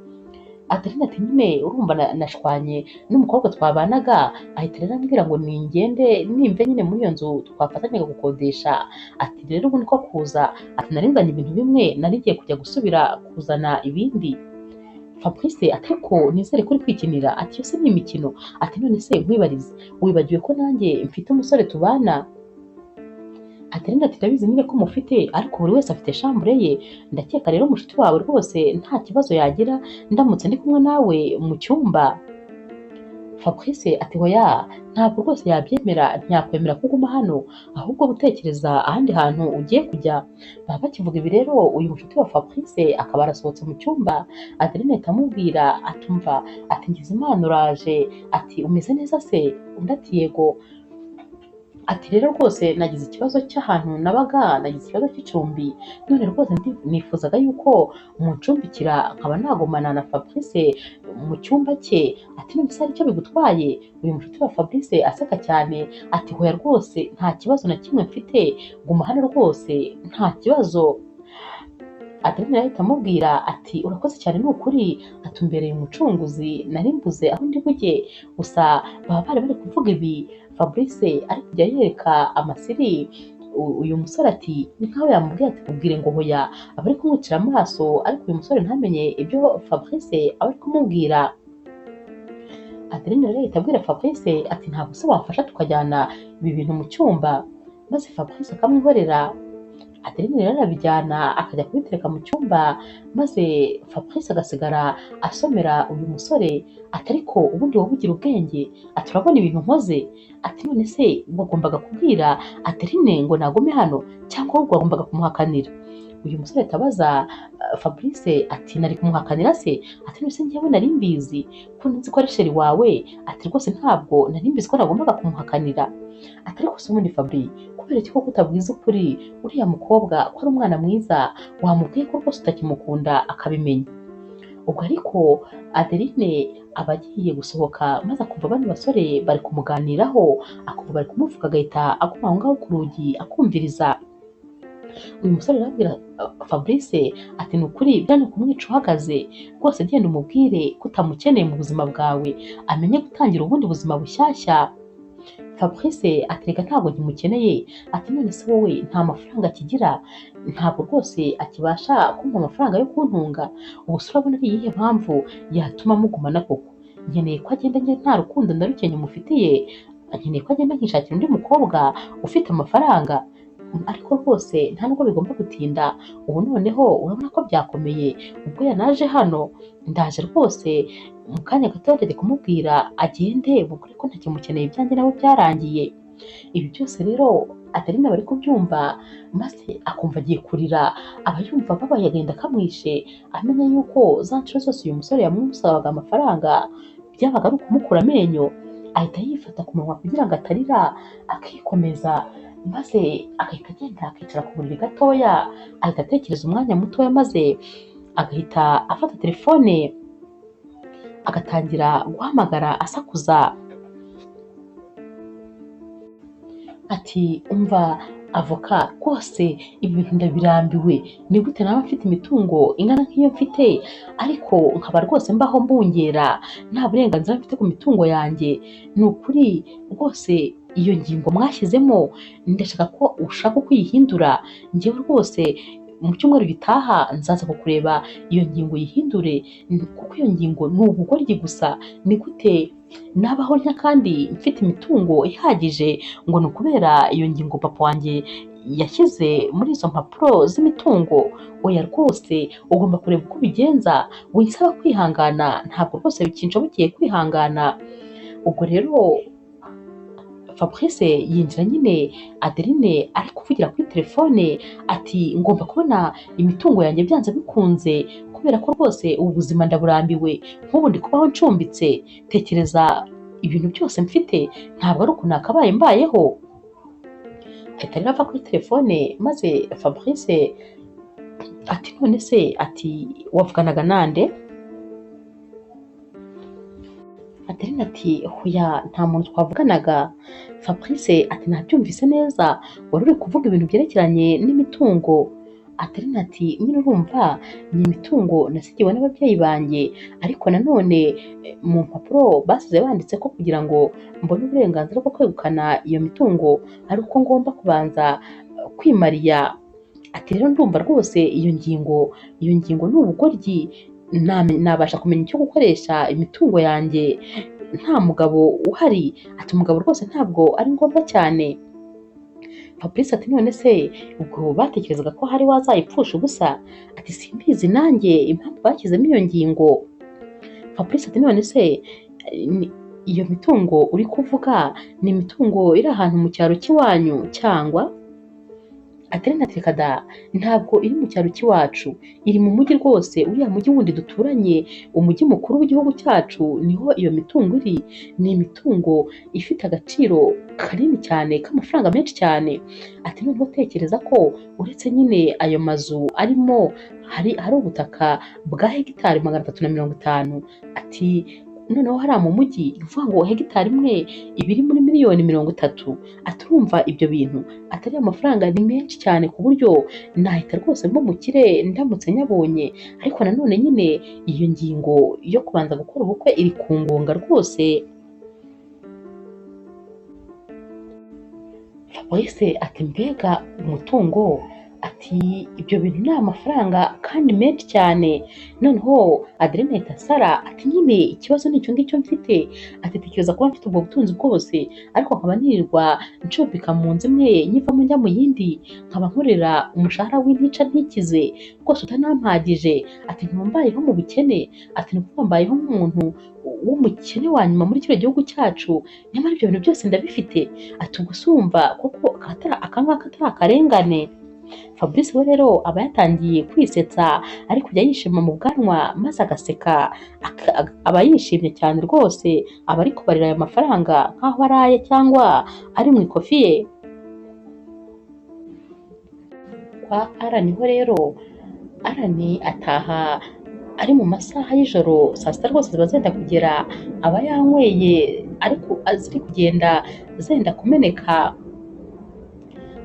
Adeline ati nyine urumva nashwanye n'umukobwa twabanaga, ahita rero ambwira ngo ningende nimve nyine muri iyo nzu twafatanyaga gukodesha, ati rero ubu niko kuza, ati nari nzanye ibintu bimwe nari ngiye kujya gusubira kuzana ibindi. Fabrice ati ariko nizere ko uri kwikinira, ati iyo se ni imikino, ati none se nkwibarize wibagiwe ko nanjye mfite umusore tubana? Adeline ati ndabizi nyine ko mufite, ariko buri wese afite chambre ye, ndakeka rero mushuti wawe rwose nta kibazo yagira ndamutse ndi kumwe nawe mu cyumba. Fabrice ati hoya ntabwo rwose yabyemera, ntiyakwemera ko uguma hano, ahubwo gutekereza ahandi hantu ugiye kujya. Baba bakivuga ibi rero uyu mushuti wa Fabrice akaba arasohotse mu cyumba. Adeline ahita amubwira atumva ati ngize Imana uraje, ati umeze neza se? Undi ati yego. Ati rero rwose nagize ikibazo cy'ahantu nabaga, nagize ikibazo cy'icumbi, none rwose nifuzaga yuko muncumbikira nkaba nagumana na Fabrice mu cyumba cye. Ati none se hari icyo bigutwaye? Uyu mushuti wa Fabrice aseka cyane ati hoya rwose nta kibazo na kimwe mfite, guma hano rwose nta kibazo. Adeline ahita amubwira ati urakoze cyane ni ukuri, atumbereye umucunguzi, nari mbuze aho ndi bujye. Gusa baba bari bari kuvuga ibi, Fabrice ari kujya yereka amasiri uyu musore ati ni nkaho yamubwiye ati mubwire ngo hoya, aba ari kumwicira amaso, ariko uyu musore ntamenye ibyo Fabrice aba ari kumubwira. Adeline rero ahita abwira Fabrice ati ntabwo se wamfasha tukajyana ibi bintu mu cyumba, maze Fabrice akamwihorera. Adeline rero arabijyana akajya kubitereka mu cyumba, maze Fabrice agasigara asomera uyu musore ati ariko ubundi wowe ugira ubwenge, ati urabona ibintu nkoze, ati none se wagombaga kubwira Adeline ngo nagume hano cyangwa ahubwo wagombaga kumuhakanira? Uyu musore ahita abaza Fabrice ati nari kumuhakanira se? Ati none se njyewe nari mbizi ko nzi ko ari sheri wawe, ati rwose ntabwo nari mbizi ko nagombaga kumuhakanira. Ati ariko se ubundi Fabri, kubera iki koko utabwiza ukuri uriya mukobwa ko ari umwana mwiza, wamubwiye ko rwose utakimukunda akabimenya? Ubwo ariko Adeline aba agiye gusohoka, maze akumva bano basore bari kumuganiraho, akumva bari kumuvuga, agahita aguma aho ngaho ku rugi akumviriza. Uyu musore arabwira Fabrice ati ni ukuri bya ni ukumwica uhagaze, rwose genda umubwire ko utamukeneye mu buzima bwawe, amenye gutangira ubundi buzima bushyashya. Fabrice ati reka ntabwo nkimukeneye, ati none se wowe nta mafaranga akigira, ntabwo rwose akibasha kumpa amafaranga yo kuntunga, ubu se urabona ari iyihe mpamvu yatuma mugumana koko? Nkeneye ko agenda njye nta rukundo na ruke mufitiye, nkeneye ko agenda nkishakira undi mukobwa ufite amafaranga, ariko rwose nta nubwo bigomba gutinda, ubu noneho urabona ko byakomeye, ubwo yanaje hano ndaje rwose mu kanya gato ndajya kumubwira agende, mubwire ko ntakimukeneye ibyanjye nawe byarangiye. Ibi byose rero Adeline aba ari kubyumva, maze akumva agiye kurira, aba yumva ababaye agenda akamwishe, amenya yuko za nshuro zose uyu musore yamusabaga amafaranga byabaga ari ukumukura amenyo, ahita yifata ku munwa kugira ngo atarira, akikomeza, maze agahita agenda akicara ku buriri gatoya, ahita atekereza umwanya mutoya, maze agahita afata telefone agatangira guhamagara asakuza ati umva avoka rwose ibi bintu ndabirambiwe, ni gute naba mfite imitungo ingana nk'iyo mfite ariko nkaba rwose mbaho mbungera nta burenganzira mfite ku mitungo yanjye? Ni ukuri rwose iyo ngingo mwashyizemo ndashaka ko ushaka uko uyihindura, njyewe rwose mu cyumweru gitaha nzaza kukureba iyo ngingo uyihindure, kuko iyo ngingo ni ubugoryi gusa. Ni gute nabaho ntya kandi mfite imitungo ihagije ngo ni ukubera iyo ngingo papa wanjye yashyize muri izo mpapuro z'imitungo? Oya rwose ugomba kureba uko ubigenza, winsaba kwihangana, ntabwo rwose bikinshobokiye kwihangana. Ubwo rero Fabrice yinjira nyine Adeline ari kuvugira kuri telefone ati ngomba kubona imitungo yanjye byanze bikunze, kubera ko rwose ubu buzima ndaburambiwe, nk'ubu ndi kubaho ncumbitse, tekereza ibintu byose mfite ntabwo ari ukuntu nakabaye mbayeho. Ahita rero ava kuri telefone, maze Fabrice ati none se ati wavuganaga nande? Adeline ati hoya nta muntu twavuganaga. Fabrice ati nabyumvise neza, wari uri kuvuga ibintu byerekeranye n'imitungo. Adeline ati nyine urumva ni imitungo nasigiwe n'ababyeyi banjye, ariko nanone mu mpapuro basize banditse ko kugira ngo mbone uburenganzira bwo kwegukana iyo mitungo ari uko ngomba kubanza kwimariya. Ati rero ndumva rwose iyo ngingo ni ubugoryi, nabasha kumenya icyo gukoresha imitungo yanjye nta mugabo uhari. Ati umugabo rwose ntabwo ari ngombwa cyane. Fabrice ati none se ubwo batekerezaga ko hari wazayipfusha ubusa? Ati simbizi nanjye impamvu bashyizemo iyo ngingo. Fabrice ati none se iyo mitungo uri kuvuga ni imitungo iri ahantu mu cyaro cy'iwanyu cyangwa? Adeline ati reka da, ntabwo iri mu cyaro cy'iwacu, iri mu mujyi rwose, uriya mujyi wundi duturanye, umujyi mukuru w'igihugu cyacu, niho iyo mitungo iri. Ni imitungo ifite agaciro kanini cyane k'amafaranga menshi cyane. Ati noneho tekereza ko uretse nyine ayo mazu arimo hari ubutaka bwa hegitari 350. Ati noneho hariya mu mujyi uvuga ngo hegitari imwe iba iri muri miliyoni 30. Ati urumva ibyo bintu atari amafaranga ni menshi cyane ku buryo nahita rwose mba umukire ndamutse nyabonye. Ariko nanone nyine iyo ngingo yo kubanza gukora ubukwe iri kungonga rwose. Fabrice ati mbega umutungo, ati ibyo bintu ni amafaranga kandi menshi cyane. Noneho Adeline ahita asara ati nyine ikibazo ni icyo ngicyo mfite. Ati tekereza kuba mfite ubwo butunzi bwose ariko nkaba nirirwa ncumbika mu nzu imwe nyivamo njya mu yindi, nkaba nkorera umushahara w'intica ntikize rwose utanampagije. Ati nkaba mbayeho mu bukene, ati ni ukuvuga mbayeho nk'umuntu w'umukene wa nyuma muri kino gihugu cyacu, nyamara ibyo bintu byose ndabifite. Ati ubwo usumva koko aka ngaka atari akarengane. Fabrice we rero aba yatangiye kwisetsa ari kujya yishima mu bwanwa maze agaseka, aba yishimye cyane rwose, aba ari kubarira ayo mafaranga nk'aho araye cyangwa ari mu ikofi ye. Kwa Arani ho rero, Arani ataha ari mu masaha y'ijoro saa sita rwose ziba zenda kugera, aba yanyweye ariko ziri kugenda zenda kumeneka.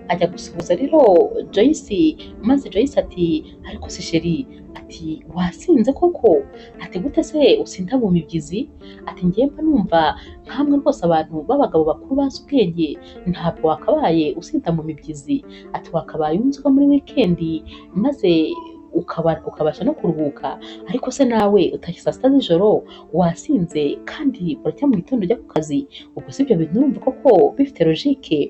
Ajya gusuhuza rero Joyce, maze Joyce ati ariko se sheri, ati wasinze koko? Ati gute se usinda mu mibyizi? Ati njye mba numva nkamwe rwose abantu b'abagabo bakuru bazi ubwenge ntabwo wakabaye usinda mu mibyizi. Ati wakabaye unzoga muri wikendi maze ukabasha no kuruhuka, ariko se nawe utashye saa sita z'ijoro wasinze kandi uracya mu gitondo ujya ku kazi, ubwo si ibyo bintu urumva koko bifite logique?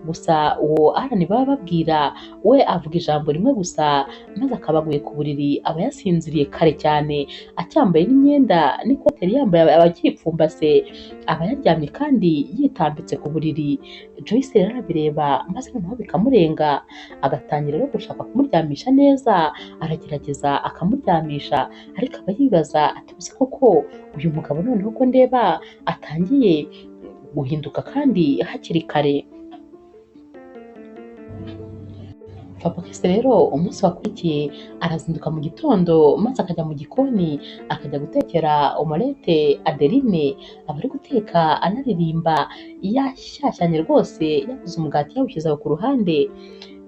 Gusa uwo Arani baba babwira we avuga ijambo rimwe gusa maze akaba aguye ku buriri, aba yasinziriye kare cyane acyambaye n'imyenda n'ikote yari yambaye aba akipfumbase, aba yaryamye kandi yitambitse ku buriri. Joyce rero arabireba maze noneho bikamurenga, agatangira rero gushaka kumuryamisha neza, aragerageza akamuryamisha, ariko aba yibaza ati uzi koko uyu mugabo noneho ko ndeba atangiye guhinduka kandi hakiri kare. Fabrice rero umunsi wakurikiye arazinduka mu gitondo maze akajya mu gikoni akajya gutekera omelette Adeline, aba ari guteka anaririmba yashyashyanye rwose, yakoze umugati yawushyize aho ku ruhande,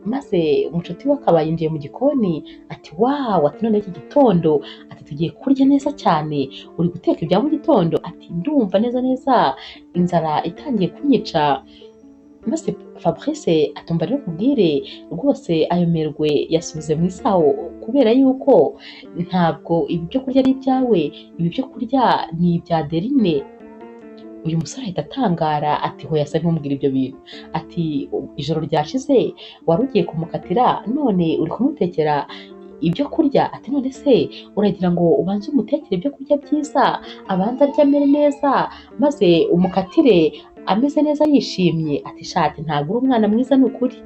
maze umucuti we akaba yinjiye mu gikoni ati wawu, ati none iki gitondo ati tugiye kurya neza cyane, uri guteka ibya mu gitondo? Ati ndumva neza neza inzara itangiye kunyica. Maze Fabrice atumva rero nkubwire rwose ayo merwe yasubize mu isaho kubera yuko ntabwo ibi byo kurya ari ibyawe, ibi byo kurya ni ibya Adeline. Uyu musore ahita atangara ati hoya se ntumbwire ibyo bintu, ati ijoro ryashize wari ugiye kumukatira none uri kumutekera ibyo kurya, ati none se uragira ngo ubanze umutekere ibyo kurya byiza abanze arye amere neza maze umukatire ameze neza yishimye. Ati shati ntabwo uri umwana mwiza ni ukuri.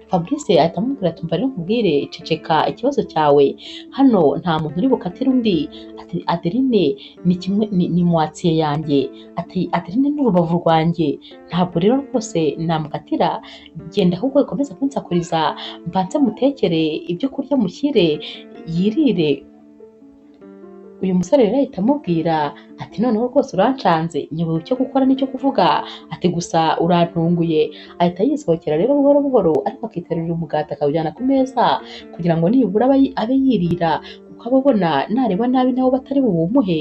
Fabrice ahita amubwira ati umva rero nkubwire, ceceka ikibazo cyawe, hano nta muntu uri bukatire undi. Ati Adeline ni kimwe ni mwatiye yanjye, ati Adeline ni urubavu rwanjye, ntabwo rero rwose namukatira, genda ahubwo ukomeze kunsakuriza mbanze mutekere ibyo kurya mushyire yirire. Uyu musore rero ahita amubwira ati noneho rwose urancanze, nyobewe icyo gukora n'icyo kuvuga, ati gusa urantunguye. Ahita yisohokera rero buhoro buhoro, ariko akiterurira umugati akawujyana ku meza kugira ngo nibura abe yirira, kuko aba abona nareba nabi nabo batari bubumuhe.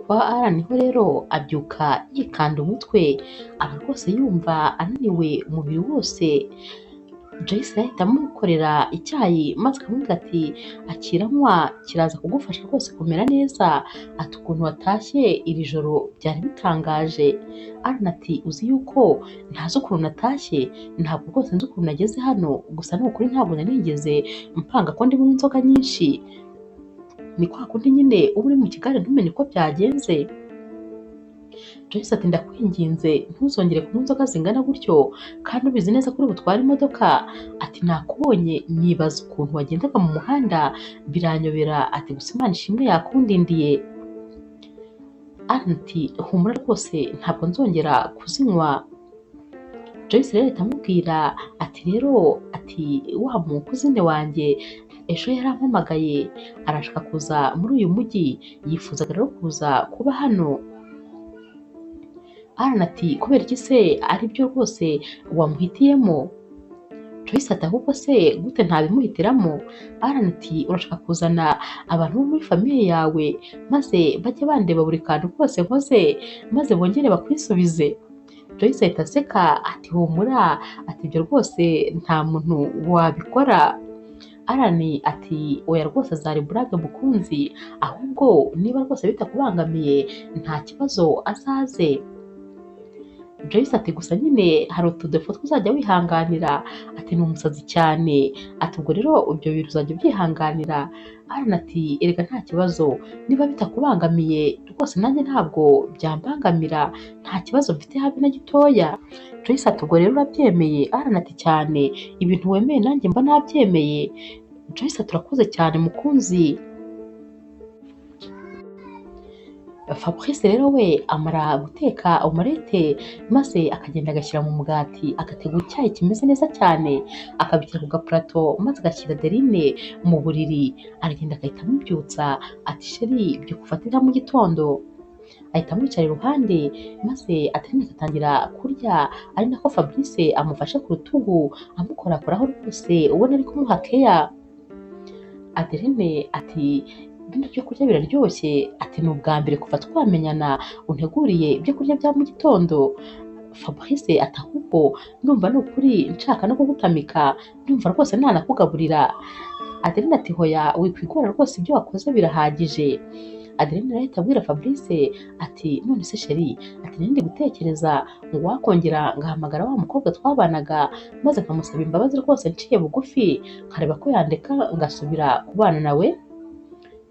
Kwa Alan ho rero abyuka yikanda umutwe, aba rwose yumva ananiwe umubiri wose. Joyce ahita amukorera icyayi maze akamubwira ati akira nywa, kiraza kugufasha rwose kumera neza, ati ukuntu watashye iri joro byari bitangaje. Alan ati uzi yuko ntazi ukuntu natashye, ntabwo rwose nzi ukuntu nageze hano, gusa ni ukuri ntabwo nari nigeze mpanga ko ndi bunywe inzoga nyinshi, ni kwa kundi nyine uba uri mu kigare ntumenye uko byagenze. Joyce ati ndakwinginze ntuzongere kunywa inzoga zingana gutyo kandi ubizi neza ko uri butware imodoka, ati nakubonye nibaza ukuntu wagendaga mu muhanda biranyobera, ati gusa Imana ishimwe yakundindiye. Alan ati humura rwose ntabwo nzongera kuzinywa. Joyce rero ahita amubwira ati rero ati wa mukuzine wanjye ejo yarampamagaye arashaka kuza muri uyu mujyi, yifuzaga rero kuza kuba hano. Alan ati kubera iki se aribyo rwose wamuhitiyemo? Joyce ati ahubwo se gute ntabimuhitiramo? Alan ati urashaka kuzana abantu bo muri famiye yawe maze bajye bandeba buri kantu kose nkoze maze bongere bakwisubize. Joyce ahita aseka ati humura, ati ibyo rwose nta muntu wabikora. Alan ati oya rwose azari burage mukunzi, ahubwo niba rwose bitakubangamiye nta kibazo azaze. Joyce ati gusa nyine hari utudefo tuzajya wihanganira, ati ni umusazi cyane, ati ubwo rero ibyo bintu uzajya ubyihanganira. Alan ati erega nta kibazo niba bitakubangamiye rwose nanjye ntabwo byambangamira, nta kibazo mfite habe na gitoya. Joyce ati ubwo rero urabyemeye? Alan ati cyane, ibintu wemeye nanjye mba nabyemeye. Joyce ati urakoze cyane mukunzi. Fabrice rero we amara guteka omelette maze akagenda agashyira mu mugati, agategura icyayi kimeze neza cyane, akabishyira ku gapurato maze agashyira Adeline mu buriri, aragenda agahita amubyutsa ati sheri byuka ufate ibya mu gitondo. Ahita amwicara iruhande maze Adeline agatangira kurya, ari nako Fabrice amufashe ku rutugu amukorakoraho rwose ubona ari kumuha keya. Adeline ati bino byo kurya biraryoshye, ati ni ubwa mbere kuva twamenyana unteguriye ibyo kurya bya mu gitondo. Fabrice ati ahubwo ndumva ni ukuri nshaka no kugutamika, ndumva rwose nanakugaburira. Adeline ati hoya wikwigora rwose ibyo wakoze birahagije. Adeline ahita abwira Fabrice ati none se sheri, ati nari ndi gutekereza ngo wakongera ngahamagara wa mukobwa twabanaga maze nkamusaba imbabazi rwose nciye bugufi, nkareba ko yandeka ngasubira kubana nawe.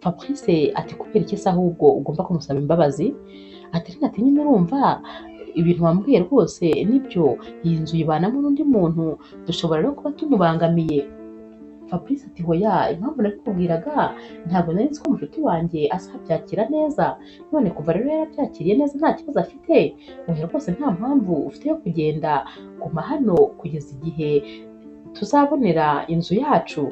Fabrice ati kubera iki se ahubwo ugomba kumusaba imbabazi? Adeline ati nyine urumva ibintu wambwiye rwose nibyo, iyi nzu uyibanamo n'undi muntu, dushobora rero kuba tumubangamiye. Fabrice ati hoya, impamvu nabikubwiraga ntabwo nari nzi ko mushuti wanjye azabyakira neza, none kuva rero yarabyakiriye neza nta kibazo afite, oya rwose nta mpamvu ufite yo kugenda, guma hano kugeza igihe tuzabonera inzu yacu.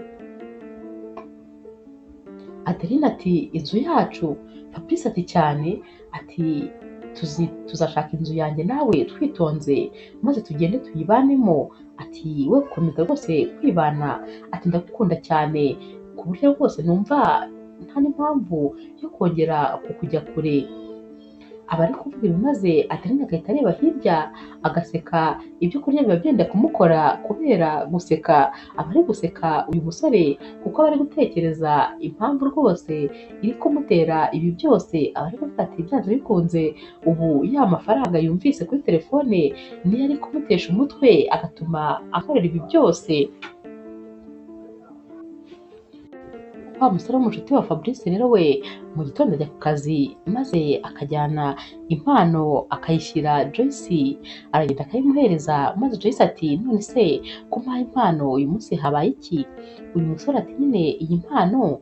Adeline ati inzu yacu? Fabrice ati cyane, ati tuzashaka inzu yanjye nawe twitonze maze tugende tuyibanemo, ati we komeza rwose kwibana, ati ndagukunda cyane ku buryo rwose numva nta n'impamvu yo kongera kukujya kure. Aba ari kuvuga ibi maze Adeline agahita areba hirya agaseka, ibyo kurya biba byenda kumukora kubera guseka. Aba ari guseka uyu musore kuko aba ari gutekereza impamvu rwose iri kumutera ibi byose. Aba ari kuvuga ati byanze bikunze ubu ya mafaranga yumvise kuri telefone niyo ari kumutesha umutwe agatuma akorera ibi byose. Wa musore w'umushuti wa Fabrice rero we mu gitondo ajya ku kazi maze akajyana impano akayishyira Joyce, aragenda akayimuhereza maze Joyce ati none se kumpaha impano uyu munsi habaye iki? Uyu musore ati nyine iyi mpano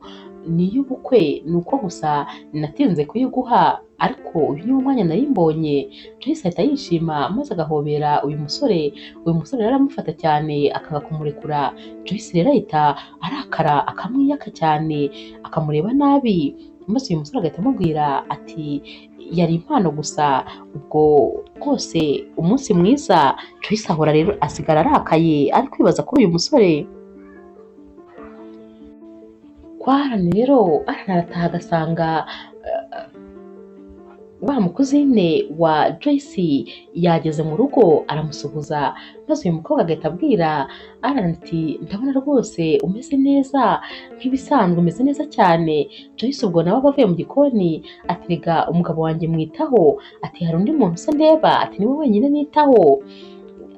Ni iy'ubukwe, ni uko gusa natinze kuyiguha, ariko uyu niwo mwanya nari mbonye. Joyce ahita yishima maze agahobera uyu musore. Uyu musore rero aramufata cyane akanga kumurekura. Joyce rero ahita arakara akamwiyaka cyane, akamureba nabi, maze uyu musore agahita amubwira ati yari impano gusa, ubwo rwose umunsi mwiza. Joyce ahora rero asigara arakaye ari kwibaza kuri uyu musore. Kwa Alan rero, Alan arataha agasanga wa mukuzine wa Joyce yageze mu rugo, aramusuhuza, maze uyu mukobwa agahita abwira Alan ati ndabona rwose umeze neza nk'ibisanzwe, umeze neza cyane. Joyce ubwo nawe aba avuye mu gikoni ati rega umugabo wanjye mwitaho, ati hari undi muntu usa ndeba, ati niwe wenyine nitaho.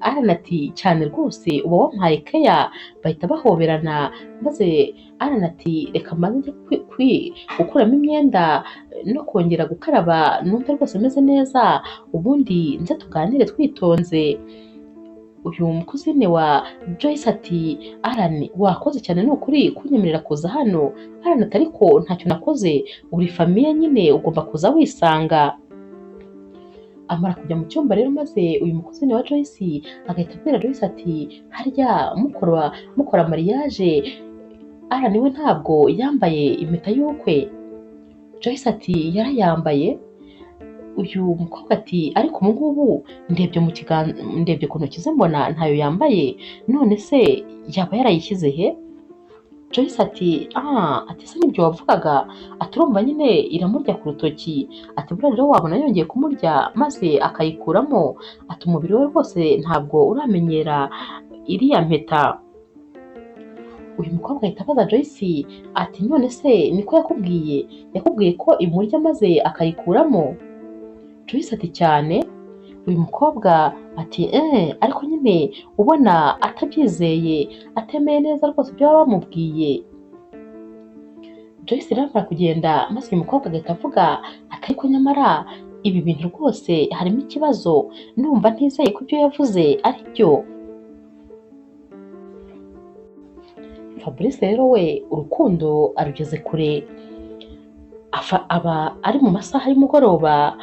Alan ati cyane rwose uba wampaye keya. Bahita bahoberana, maze Alan ati reka mbanze njye gukuramo imyenda no kongera gukaraba numve rwose meze neza, ubundi nze tuganire twitonze. Uyu mukuzine wa Joyce ati Alan wakoze cyane ni ukuri kunyemerera kuza hano. Alan ati ariko ntacyo nakoze, uri famiye nyine ugomba kuza wisanga. Amara kujya mu cyumba rero, maze uyu mukuzine wa Joyce agahita abwira Joyce ati harya mukora mariage Alan we ntabwo yambaye impeta y'ubukwe? Joyce ati yarayambaye. Uyu mukobwa ati ariko ubu ngubu ndebye mu kiganza, ndebye ku ntoki ze mbona ntayo yambaye, none se yaba yarayishyize he? Joyce ati ati se nibyo wavugaga? Ati urumva nyine iramurya ku rutoki, ati buriya rero wabona yongeye kumurya maze akayikuramo, ati umubiri we rwose ntabwo uramenyera iriya mpeta. Uyu mukobwa ahita abaza Joyce ati none se niko yakubwiye? Yakubwiye ko imurya maze akayikuramo? Joyce ati cyane. Uyu mukobwa ati ariko nyine ubona atabyizeye, atemeye neza rwose ibyo baba bamubwiye. Joyce rero amara kugenda, maze uyu mukobwa agahita avuga ati ariko nyamara ibi bintu rwose harimo ikibazo, ndumva ntizeye ko ibyo yavuze ari byo. Fabrice rero we urukundo arugeze kure, aba ari mu masaha y'umugoroba,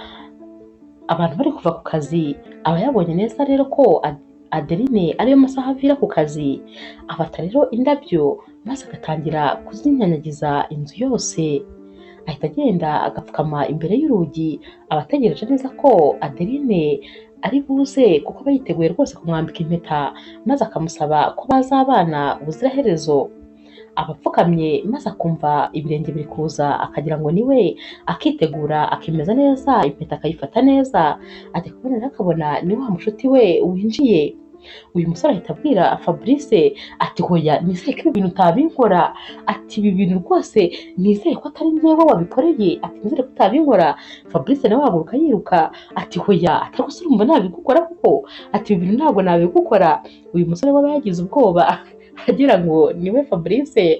abantu bari kuva ku kazi, aba yabonye neza rero ko Adeline ariyo masaha avira ku kazi. Afata rero indabyo maze agatangira kuzinyanyagiza inzu yose. Ahita agenda agapfukama imbere y'urugi, aba ategereje neza ko Adeline ari buze, kuko aba yiteguye rwose kumwambika impeta, maze akamusaba ko bazabana ubuziraherezo. Aba apfukamye maze akumva ibirenge biri kuza, akagira ngo ni we, akitegura akimeza neza, impeta akayifata neza, ajya kubona rero akabona ni wa mushuti we winjiye. Uyu musore ahita abwira Fabrice ati hoya nizere ko ibi bintu utabinkora, ati ibi bintu rwose nizere ko atari njyewe wabikoreye, ati nizere ko utabinkora. Fabrice nawe ahaguruka yiruka ati hoya, ati ariko se urumva nabigukora koko, ati ibi bintu ntabwo nabigukora. Uyu musore we aba yagize ubwoba agira ngo niwe Fabrice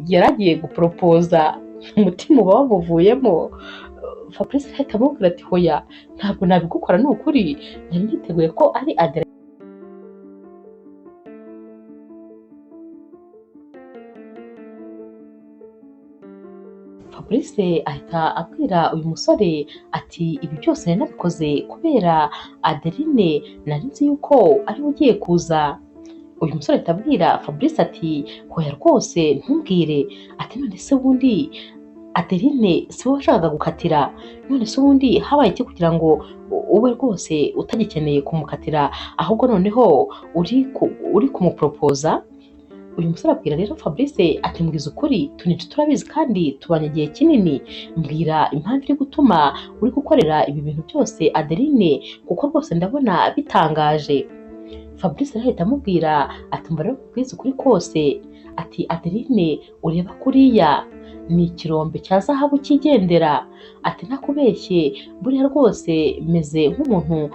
yaragiye guporopoza, umutima uba wamuvuyemo. Fabrice ahita amubwira ati hoya ntabwo nabigukora ni ukuri, nari niteguye ko ari Adeline. Fabrice ahita abwira uyu musore ati ibi byose nari nabikoze kubera Adeline, nari nzi yuko ariwe ugiye kuza. Uyu musore ahita abwira Fabrice ati hoya rwose ntumbwire, ati none se ubundi Adeline si wowe washakaga gukatira, none se ubundi habaye iki kugira ngo ube rwose utagikeneye kumukatira, ahubwo noneho uri kumuporopoza? Uyu musore abwira rero Fabrice ati mbwiza ukuri, turi inshuti turabizi kandi tubanye igihe kinini, mbwira impamvu iri gutuma uri gukorera ibi bintu byose Adeline, kuko rwose ndabona bitangaje. Fabrice rero ahita amubwira ati mba rero nkubwize ukuri kose, ati Adeline ureba kuriya ni ikirombe cya zahabu cyigendera, ati ntakubeshye buriya rwose meze nk'umuntu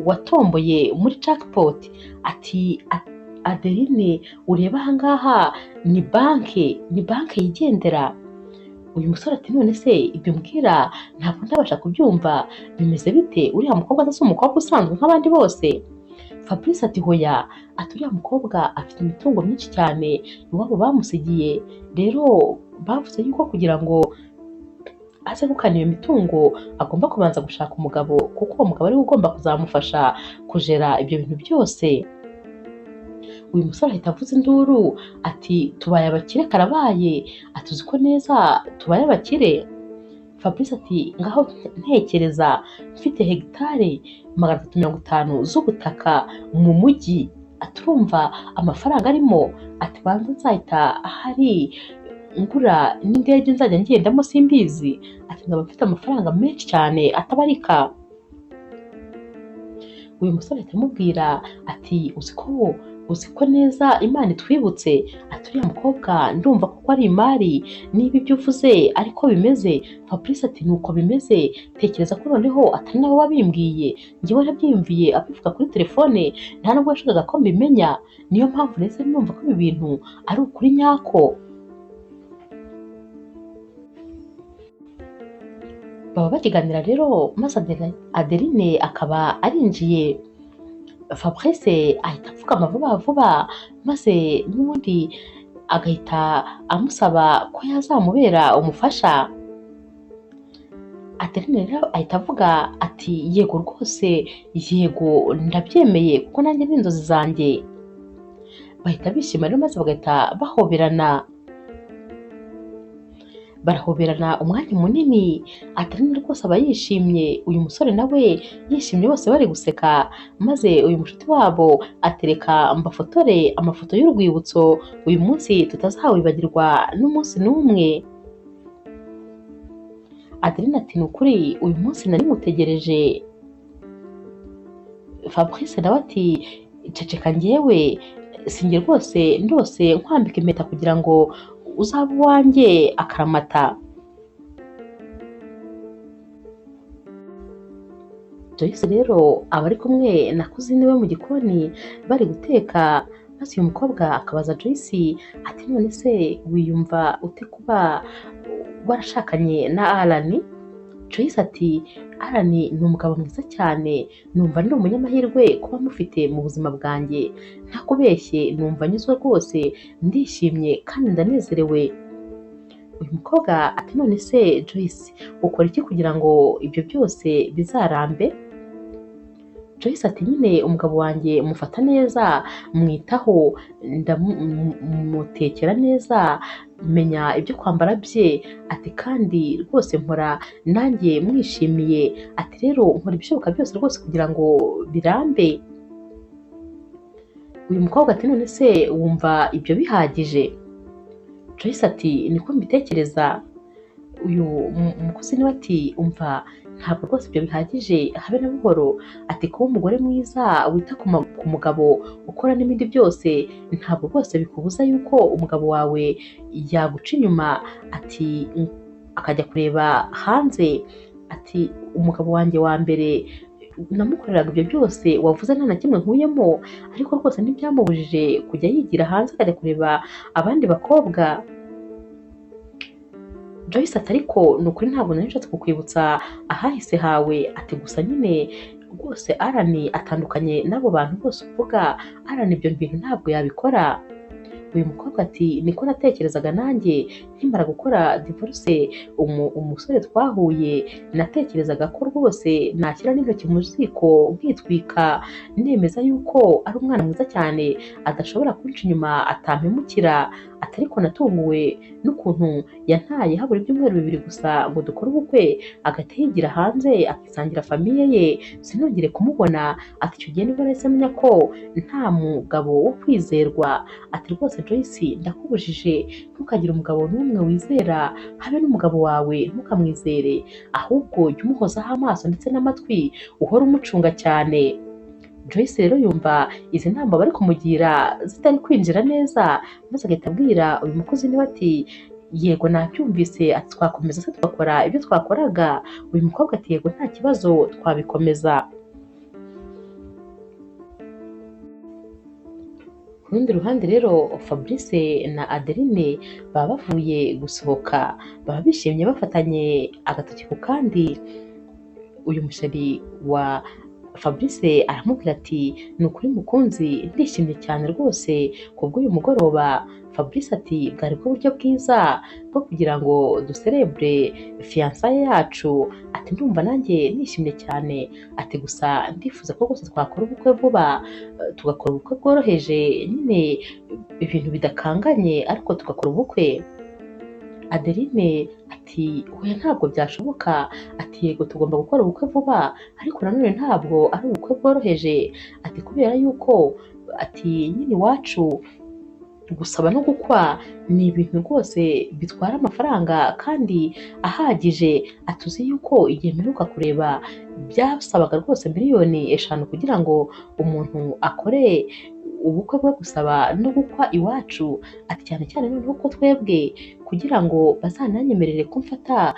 watomboye muri jackpot, ati Adeline ureba ahangaha ni banke, ni banke yigendera. Uyu musore ati none se ibyo mbwira ntabwo ndabasha kubyumva, bimeze bite? Uriya mukobwa si umukobwa usanzwe nk'abandi bose? Fabrice ati hoya, ati uriya mukobwa afite imitungo myinshi cyane iwabo bamusigiye, rero Bavuze yuko kugira ngo aze gukana iyo mitungo agomba kubanza gushaka umugabo, kuko uwo mugabo ariwe ugomba kuzamufasha kujera ibyo bintu byose. Uyu musore ahita avuza induru ati tubaye abakire karabaye, ati uzi ko neza tubaye abakire. Fabrice ati ngaho ntekereza mfite hegitari 350 z'ubutaka mu mujyi, aturumva amafaranga arimo, ati banza nzahita ahari ngura n'indege nzajya ngendamo simbizi, ati nkaba mfite amafaranga menshi cyane atabarika. Uyu musore ahita amubwira ati uzi ko neza Imana itwibutse, ati uriya mukobwa ndumva kuko ari imari, niba ibyo uvuze ariko bimeze. Fabrice ati nuko bimeze, tekereza ko noneho atari nawe wabimbwiye, njyewe nabyiyumviye abivuga kuri telefone, nta nubwo yashakaga ko mbimenya, niyo mpamvu nahise numva ko ibi bintu ari ukuri nyako. Baba bakiganira rero maze Adeline akaba arinjiye. Fabrice ahita apfukama vuba vuba maze n'ubundi agahita amusaba ko yazamubera umufasha. Adeline rero ahita avuga ati yego rwose, yego ndabyemeye kuko nanjye ni inzozi zanjye. Bahita bishima rero maze bagahita bahoberana, barahoberana umwanya munini. Adeline rwose aba yishimye, uyu musore nawe yishimye, bose bari guseka, maze uyu mushuti wabo atereka mbafotore amafoto y'urwibutso, uyu munsi tutazawibagirwa n'umunsi n'umwe. Adeline ati ni ukuri uyu munsi nari mutegereje. Fabrice nawe ati ceceka njyewe sinjye rwose ndose nkwambika impeta kugira ngo uzaba uwanjye akaramata. Joyce rero aba ari kumwe na kuzine we mu gikoni bari guteka, maze uyu mukobwa akabaza Joyce ati none se wiyumva ute kuba warashakanye na Alan? Joyce ati Alan ni umugabo mwiza cyane, numva ndi umunyamahirwe kuba mufite mu buzima bwanjye, ntakubeshye numva nyuzwe rwose, ndishimye kandi ndanezerewe. Uyu mukobwa ati none se Joyce ukora iki kugira ngo ibyo byose bizarambe? Joyce ati nyine umugabo wanjye mufata neza, mwitaho, ndamutekera neza, menya ibyo kwambara bye, ati kandi rwose mpora nanjye mwishimiye, ati rero nkora ibishoboka byose rwose kugira ngo birambe. Uyu mukobwa ati none se wumva ibyo bihagije? Joyce ati niko mbitekereza. Uyu mukozi niwe ati umva ntabwo rwose ibyo bihagije habe na buhoro, ati kuba umugore mwiza wita ku mugabo ukora n'ibindi byose ntabwo rwose bikubuza yuko umugabo wawe yaguca inyuma, ati akajya kureba hanze, ati umugabo wanjye wa mbere namukoreraga ibyo byose wavuze nta na kimwe nkuyemo, ariko rwose ntibyamubujije kujya yigira hanze akajya kureba abandi bakobwa. Joyce ati ariko ni ukuri ntabwo nari nshatse kukwibutsa ahahise hawe, ati gusa nyine rwose Alan atandukanye n'abo bantu bose uvuga, Alan ibyo bintu ntabwo yabikora. Uyu mukobwa ati niko natekerezaga nanjye nkimara gukora divorce umusore twahuye, natekerezaga ko rwose nashyira n'intoki mu ziko nkitwika, nemeza yuko ari umwana mwiza cyane adashobora kunca inyuma atampemukira, ati ariko natunguwe n'ukuntu yantaye habura ibyumweru 2 gusa ngo dukore ubukwe, agahita yigira hanze akisangira famiye ye sinongere kumubona, ati icyo gihe nibwo nahise menya ko nta mugabo wo kwizerwa, ati rwose Joyce ndakubujije ntukagire umugabo n'umwe wizera, habe n'umugabo wawe ntukamwizere, ahubwo jya umuhozaho amaso ndetse n'amatwi uhore umucunga cyane. Joyce rero yumva izi nama bari kumugira zitari kwinjira neza, maze agahita abwira uyu mukozi niwe ati yego nabyumvise, ati twakomeza se tugakora ibyo twakoraga? Uyu mukobwa ati yego nta kibazo twabikomeza. Ku rundi ruhande rero Fabrice na Adeline baba bavuye gusohoka, baba bishimye bafatanye agatoki ku kandi. Uyu musheri wa Fabrice aramubwira ati ni ukuri mukunzi ndishimye cyane rwose kubw'uyu mugoroba. Fabrice ati bwari bwo buryo bwiza bwo kugira ngo duserebure fiyansaye yacu, ati ndumva nanjye nishimye cyane, ati gusa ndifuza ko rwose twakora ubukwe vuba, tugakora ubukwe bworoheje nyine ibintu bidakanganye ariko tugakora ubukwe. Adeline ati oya ntabwo byashoboka, ati yego tugomba gukora ubukwe vuba ariko nanone ntabwo ari ubukwe bworoheje, ati kubera yuko ati nyine iwacu gusaba no gukwa ni ibintu rwose bitwara amafaranga kandi ahagije, atuzi yuko igihe mperuka kureba byasabaga rwose miliyoni 5 kugira ngo umuntu akore ubukwe bwo gusaba no gukwa iwacu, ati cyane cyane noneho ko twebwe kugira ngo bazananyemerere ko mfata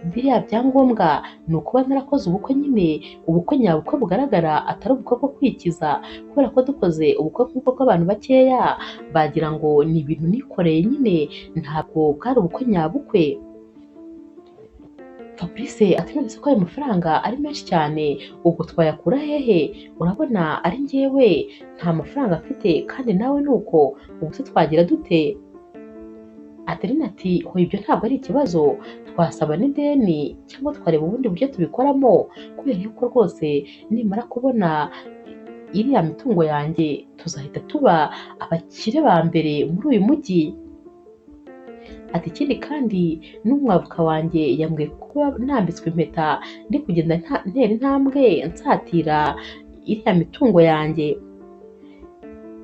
biriya byangombwa ni ukuba narakoze ubukwe nyine, ubukwe nyabukwe bugaragara atari ubukwe bwo kwikiza, kubera ko dukoze ubukwe nk'ubwo bw'abantu bakeya bagira ngo ni ibintu nikoreye nyine ntabwo bwari ubukwe nyabukwe. Fabrice ati none se ko ayo mafaranga ari menshi cyane ubwo twayakura hehe? Urabona ari njyewe nta mafaranga mfite kandi nawe ni uko, ubu se twagira dute? Adeline ati hoya ibyo ntabwo ari ikibazo, twasaba n'ideni cyangwa twareba ubundi buryo tubikoramo, kubera yuko rwose nimara kubona iriya mitungo yanjye tuzahita tuba abakire ba mbere muri uyu mujyi. Ati ikindi kandi n'umwavoka wanjye yambwiye kuba nambitswe impeta ndi kugenda ntera intambwe nsatira iriya mitungo yanjye.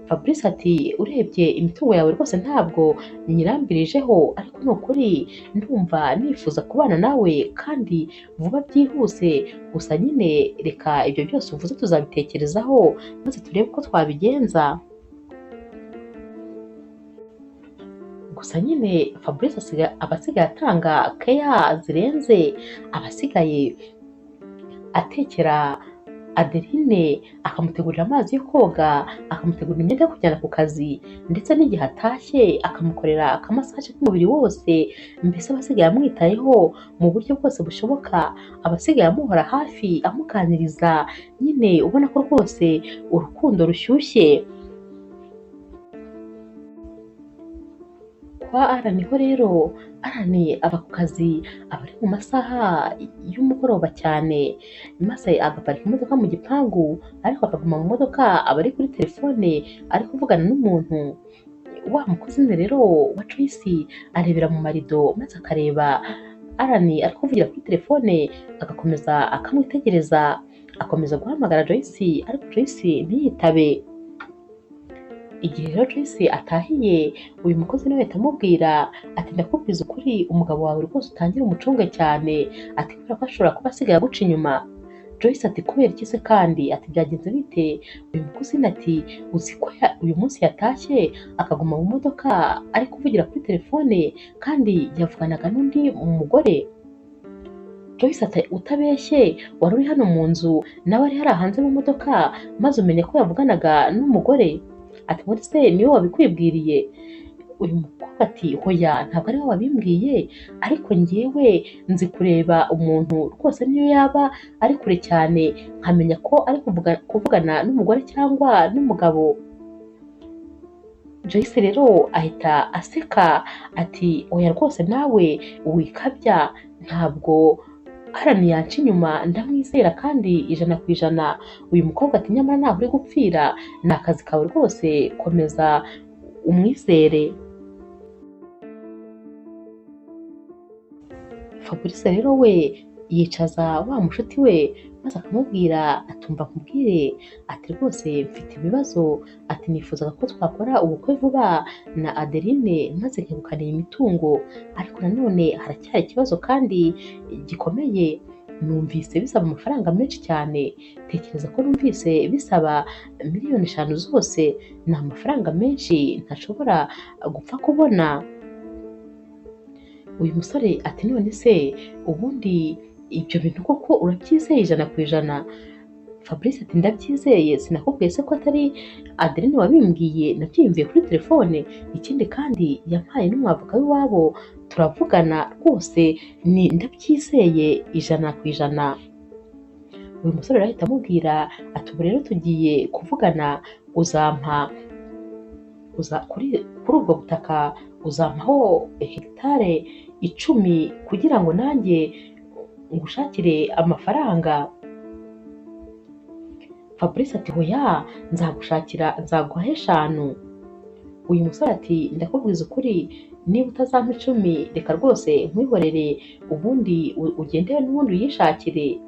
Fabrice ati urebye imitungo yawe rwose ntabwo nyirambirijeho, ariko ni ukuri ndumva nifuza kubana nawe kandi vuba byihuse, gusa nyine reka ibyo byose uvuze tuzabitekerezaho maze turebe uko twabigenza. Gusa nyine Fabrice aba asigaye atanga keya zirenze, aba asigaye atekera Adeline akamutegurira amazi yo koga, akamutegurira imyenda yo kujyana ku kazi, ndetse n'igihe atashye akamukorera akamasaje k'umubiri wose, mbese aba asigaye amwitayeho mu buryo bwose bushoboka, aba asigaye amuhora hafi amuganiriza, nyine ubona ko rwose urukundo rushyushye. Kwa Arani ho rero, Arani ava ku kazi aba ari mu masaha y'umugoroba cyane, maze agaparika imodoka mu gipangu ariko akaguma mu modoka aba ari kuri telefone ari kuvugana n'umuntu. Wa mukozi rero wa Joyce arebera mu marido maze akareba Arani ari kuvugira kuri telefone, agakomeza akamwitegereza, akomeza guhamagara Joyce ariko Joyce ntiyitabe. Igihe rero Joyce atahiye, uyu mukozi nawe ahita amubwira ati ndakubwiza ukuri umugabo wawe rwose utangire umucunge cyane, ati kubera ko ashobora kuba asigaye aguca inyuma. Joyce ati kubera iki se kandi? Ati byagenze bite? Uyu mukozi ati uzi ko uyu munsi yatashye akaguma mu modoka ari kuvugira kuri telefone kandi yavuganaga n'undi mugore. Joyce ati utabeshye wari uri hano mu nzu nawe ari hariya hanze mu modoka maze umenya ko yavuganaga n'umugore? Ati muri se niwe wabikwibwiriye? Uyu mukobwa ati hoya ntabwo ari we wabimbwiye, ariko njyewe nzi kureba umuntu rwose niyo yaba ari kure cyane nkamenya ko ari kuvugana n'umugore cyangwa n'umugabo. Joyce rero ahita aseka ati oya rwose nawe wikabya, ntabwo Arani yanca inyuma ndamwizera kandi 100%. Uyu mukobwa ati nyamara ntaho uri gupfira, ni akazi kawe rwose komeza umwizere. Fabrice rero we yicaza wa mushuti we maze akamubwira atumva nkubwire, ati rwose mfite ibibazo, ati nifuzaga ko twakora ubukwe vuba na Adeline maze nkegukana iyi mitungo, ariko nanone haracyari ikibazo kandi gikomeye, numvise bisaba amafaranga menshi cyane, tekereza ko numvise bisaba miliyoni 5 zose, ni amafaranga menshi ntashobora gupfa kubona. Uyu musore ati none se ubundi ibyo bintu koko urabyizeye 100%? Fabrice ati ndabyizeye, sinakubwiye se ko atari Adeline wabimbwiye, nabyiyumviye kuri telefone, ikindi kandi yampaye n'umwavoka w'iwabo turavugana rwose ni ndabyizeye 100%. Uyu musore arahita amubwira ati ubu rero tugiye kuvugana, uzampa kuri ubwo butaka uzampaho hegitari 10 kugira ngo nanjye ngushakire amafaranga. Fabrice ati hoya nzagushakira, nzaguha 5. Uyu musore ati ndakubwiza ukuri, niba utazampa 10 reka rwose nkwihorere, ubundi ugende n'ubundi uyishakire.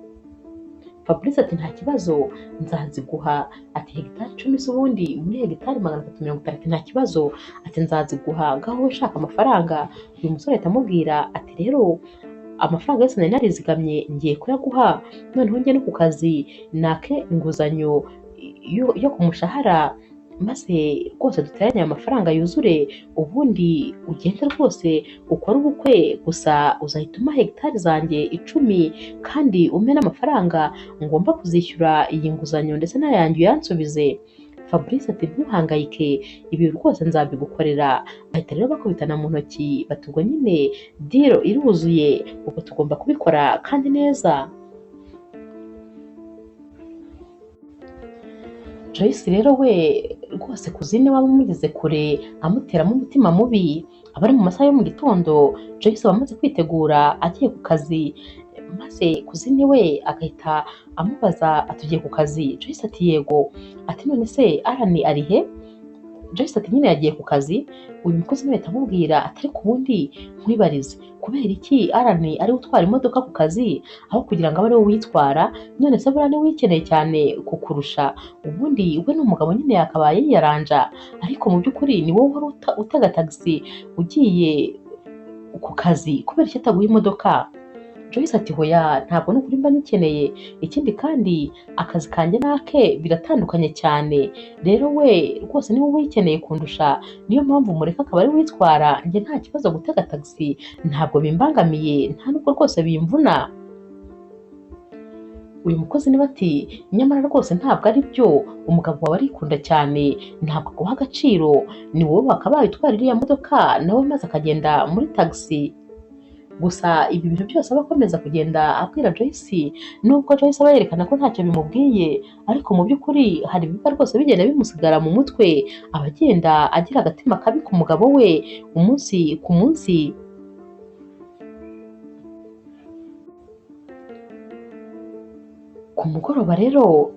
Fabrice ati nta kibazo nzaziguha, ati hegitari 10 se ubundi muri hegitari 350 nta kibazo, ati nzaziguha ngaho ushaka amafaranga. Uyu musore ahita amubwira ati rero amafaranga yose nari narizigamye ngiye kuyaguha, noneho njye no ku kazi nake inguzanyo yo ku mushahara, maze rwose duteranye aya mafaranga yuzure, ubundi ugende rwose ukore ubukwe, gusa uzahita umpa hegitari zanjye 10 kandi umpe n'amafaranga ngomba kuzishyura iyi nguzanyo ndetse n'ayanjye uyansubize. Fabrice ati ntuhangayike, ibi rwose nzabigukorera. Bahita rero bakubitana mu ntoki bati ubwo nyine diro iruzuye, ubwo tugomba kubikora kandi neza. Joyce rero we rwose kuzine waba umugeze kure amuteramo umutima mubi. Aba ari mu masaha yo mu gitondo, Joyce aba amaze kwitegura agiye ku kazi, maze kuzine we agahita amubaza ati ugiye ku kazi? Joyce ati yego. Ati none se Alan ari he? Joyce ati nyine yagiye ku kazi. Uyu mukozi nawe ahita amubwira ati ariko ubundi nkwibarize, kubera iki Alan ari utwara imodoka ku kazi aho kugira ngo abe ari we uyitwara? None se buriya niwe uyikeneye cyane kukurusha? Ubundi we ni umugabo nyine yakabaye yiyaranja, ariko mu by'ukuri ni wowe wari utega tagisi ugiye ku kazi, kubera iki ataguha imodoka? Joyce ati hoya ntabwo nukuri mba nyikeneye, ikindi kandi akazi kanjye nake biratandukanye cyane, rero we rwose niwe uyikeneye kundusha, niyo mpamvu mureka akaba ari witwara, njye nta kibazo gutega tagisi ntabwo bimbangamiye, nta nubwo rwose bimvuna. Uyu mukozi niba ati nyamara rwose ntabwo ari byo, umugabo wawe arikunda cyane, ntabwo aguha agaciro, ni wowe wakabaye utwara iriya modoka nawe maze akagenda muri tagisi. Gusa ibi bintu byose aba akomeza kugenda abwira Joyce, nubwo Joyce aba yerekana ko ntacyo bimubwiye, ariko mu by'ukuri hari ibiba rwose bigenda bimusigara mu mutwe, aba agenda agira agatima kabi ku mugabo we umunsi ku munsi. Ku mugoroba rero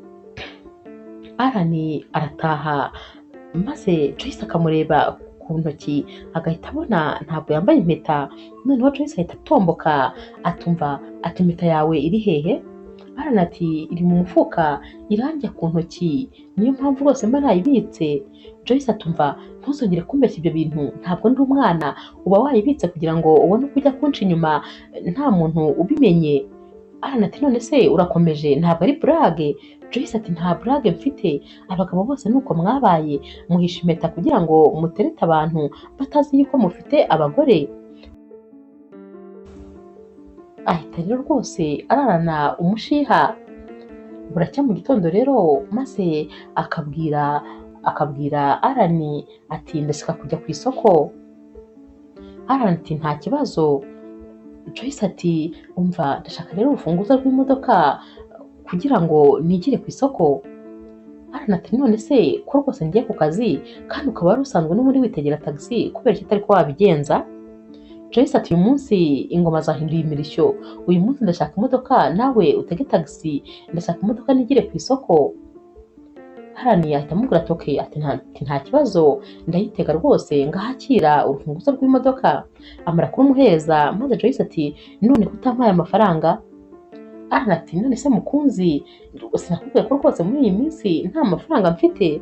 Alan arataha, maze Joyce akamureba ku ntoki agahita abona ntabwo yambaye impeta. Noneho Joyce ahita atomboka atumva ati impeta yawe iri hehe? Alan ati iri mu mufuka iranjya ku ntoki, niyo mpamvu rwose mba nayibitse. Joyce atumva ntuzongere kumbeshya ibyo bintu, ntabwo ndi umwana, uba wayibitse kugira ngo ubone uko ujya kunca inyuma nta muntu ubimenye. Alan ati none se urakomeje, ntabwo ari burage? Joyce ati nta burage mfite, abagabo bose nuko mwabaye, muhisha impeta kugira ngo muterete abantu batazi yuko mufite abagore. Ahita rero rwose ararana umushiha. Buracya mu gitondo rero maze akabwira Alan ati ndashaka kujya ku isoko. Alan ati nta kibazo. Joyce ati umva ndashaka rero urufunguzo rw'imodoka kugira ngo nigire ku isoko. Alan ati none se ko rwose ngiye ku kazi kandi ukaba wari usanzwe n'ubundi witegera tagisi, kubera iki atari ko wabigenza? Joyce ati uyu munsi ingoma zahinduye imirishyo, uyu munsi ndashaka imodoka nawe utege tagisi, ndashaka imodoka nigire ku isoko. Alan ahita amubwira ati okay, ati nta kibazo ndayitega rwose, ngahakira urufunguzo rw'imodoka. Amara kurumuheza, maze Joyce ati none kutampaye amafaranga? Alan ati none se mukunzi, sinakubwiye ko rwose muri iyi minsi nta mafaranga mfite?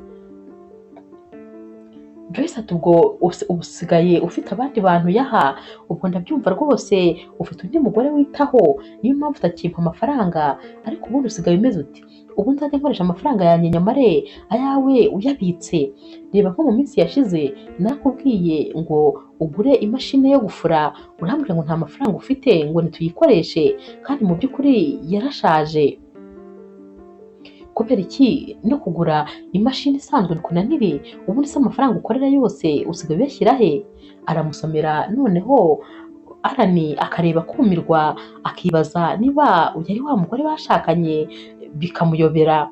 Joyce ati ubwo usigaye ufite abandi bantu yaha, ubwo ndabyumva rwose ufite undi mugore witaho, niyo mpamvu utakimpa amafaranga, ariko ubundi usigaye umeze uti ubu nzajya nkoresha amafaranga yanjye nyamare ayawe uyabitse. Reba nko mu minsi yashize narakubwiye ngo ugure imashini yo gufura, urambwira ngo nta mafaranga ufite ngo ntituyikoreshe, kandi mu by'ukuri yarashaje. Kubera iki no kugura imashini isanzwe bikunanire? Ubundi se amafaranga ukorera yose usigaye uyashyira he? Aramusomera noneho Alan akareba kumirwa, akibaza niba uyu ari wa mugore bashakanye, bikamuyobera.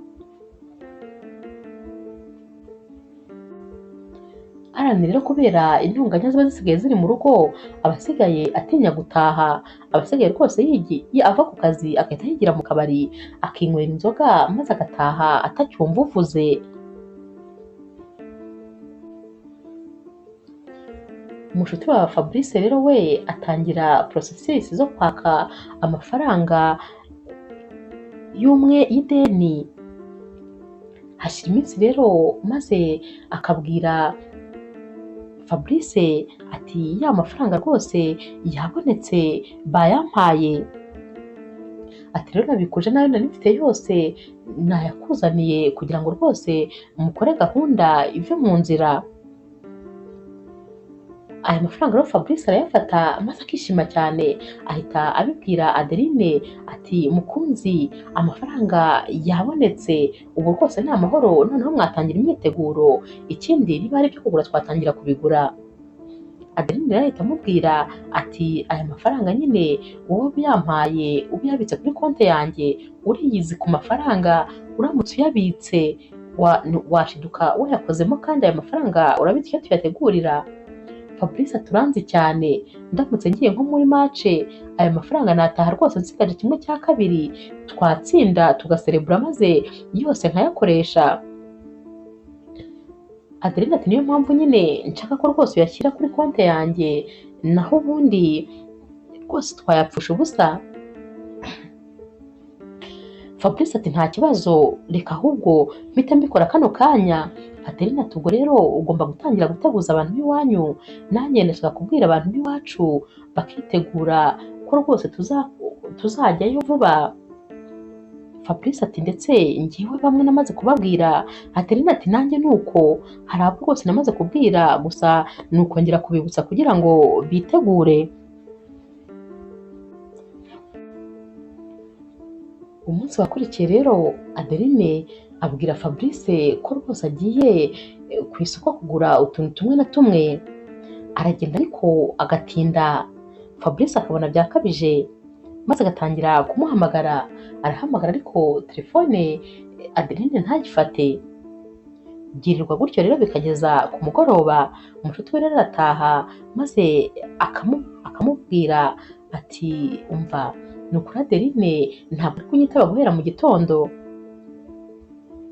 Alan rero kubera intonganya ziba zisigaye ziri mu rugo, aba asigaye atinya gutaha, aba asigaye rwose ava ku kazi agahita yigira mu kabari akinywera inzoga maze agataha atacyumva uvuze. Umushuti wa Fabrice rero we atangira processes zo kwaka amafaranga y'umwe y'ideni. Hashyira iminsi rero maze akabwira Fabrice ati ya mafaranga rwose yabonetse bayampaye, ati rero nabikuje nayo nari mfite yose nayakuzaniye kugira ngo rwose mukore gahunda ive mu nzira. Aya mafaranga rero Fabrice arayafata maze akishima cyane, ahita abibwira Adeline ati mukunzi amafaranga yabonetse, ubu rwose ni amahoro, noneho mwatangira imyiteguro, ikindi niba hari ibyo kugura twatangira kubigura. Adeline rero ahita amubwira ati aya mafaranga nyine wowe uyampaye uyabitse kuri konti yanjye, uriyizi ku mafaranga, uramutse uyabitse washiduka wayakozemo, kandi aya mafaranga urabitse icyo tuyategurira. Fabrice aturanze cyane, ndamutse ngiye nko muri mace aya mafaranga nataha rwose nsigaje 1/2, twatsinda tugaserebura maze yose nkayakoresha. Adeline ati niyo mpamvu nyine nshaka ko rwose uyashyira kuri konti yanjye, naho ubundi rwose twayapfusha ubusa. Fabrice ati nta kibazo, reka ahubwo mpite mbikora kano kanya. Adeline ati ubwo rero ugomba gutangira guteguza abantu b'iwanyu, nanjye ndashaka kubwira abantu b'iwacu bakitegura ko rwose tuzajyayo vuba. Fabrice ati ndetse njyewe bamwe namaze kubabwira. Adeline ati nanjye nuko hari abo rwose namaze kubwira, gusa ni ukongera kubibutsa kugira ngo bitegure. Umunsi wakurikiye rero Adeline abwira Fabrice ko rwose agiye ku isoko kugura utuntu tumwe na tumwe, aragenda ariko agatinda. Fabrice akabona byakabije maze agatangira kumuhamagara, arahamagara ariko telefone Adeline ntagifate. Byirirwa gutyo rero bikageza ku mugoroba, umushuti we rero arataha maze akamubwira ati umva ni ukuri Adeline ntabwo ari kunyitaba guhera mu gitondo.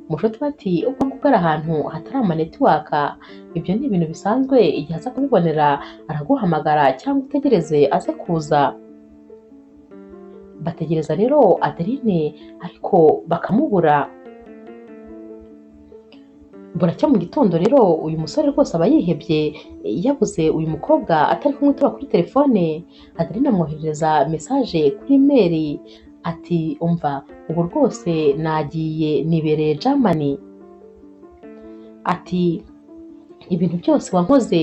Umushuti we ati ubwo ngubwo ari ahantu hatari amanetiwaka, ibyo ni ibintu bisanzwe, igihe aza kubibonera araguhamagara cyangwa utegereze aze kuza. Bategereza rero Adeline ariko bakamubura. Buracya mu gitondo rero uyu musore rwose aba yihebye, yabuze uyu mukobwa atari kumwitaba kuri telefone. Adeline amwoherereza message kuri email ati umva ubu rwose nagiye nibereye Germany, ati ibintu byose wankoze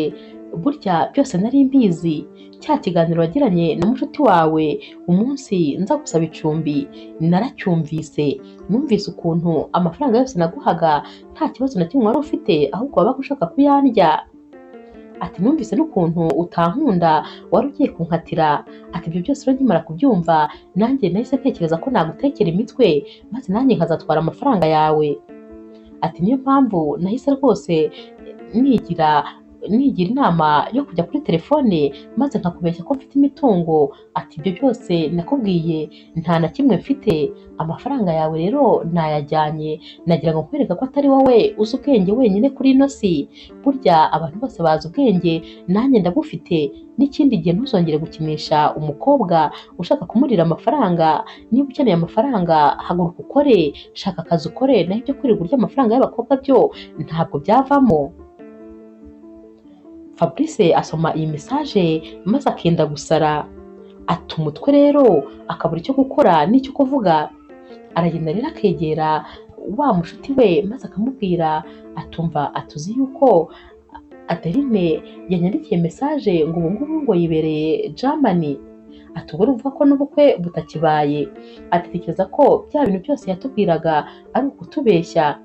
burya byose nari mbizi, cya kiganiro wagiranye na mushuti wawe umunsi nza gusaba icumbi naracyumvise, numvise ukuntu amafaranga yose naguhaga nta kibazo na kimwe wari ufite, ahubwo wabaga ushaka kuyandya. Ati numvise n'ukuntu utankunda wari ugiye kunkatira, ati ibyo byose rero nkimara kubyumva nanjye nahise ntekereza ko nagutekera imitwe maze nanjye nkazatwara amafaranga yawe. Ati niyo mpamvu nahise rwose nigira inama yo kujya kuri telefone maze nkakubeshya ko mfite imitungo, ati ibyo byose nakubwiye nta na kimwe mfite, amafaranga yawe rero nayajyanye, nagira ngo nkwereke ko atari wowe uzi ubwenge wenyine kuri ino si, burya abantu bose bazi ubwenge nanjye ndabufite, n'ikindi gihe ntuzongere gukinisha umukobwa ushaka kumurira amafaranga, niba ukeneye amafaranga haguruka ukore, shaka akazi ukore, naho ibyo kwirirwa urya amafaranga y'abakobwa byo ntabwo byavamo. Fabrice asoma iyi message maze akenda gusara, ata umutwe rero akabura icyo gukora n'icyo kuvuga. Aragenda rero akegera wa mushuti we maze akamubwira atumva atuzi yuko Adeline yanyandikiye message ngo ubu ngubu ngo yibereye Germany, ati ubwo urumva ko n'ubukwe butakibaye, atekereza ko bya bintu byose yatubwiraga ari ukutubeshya,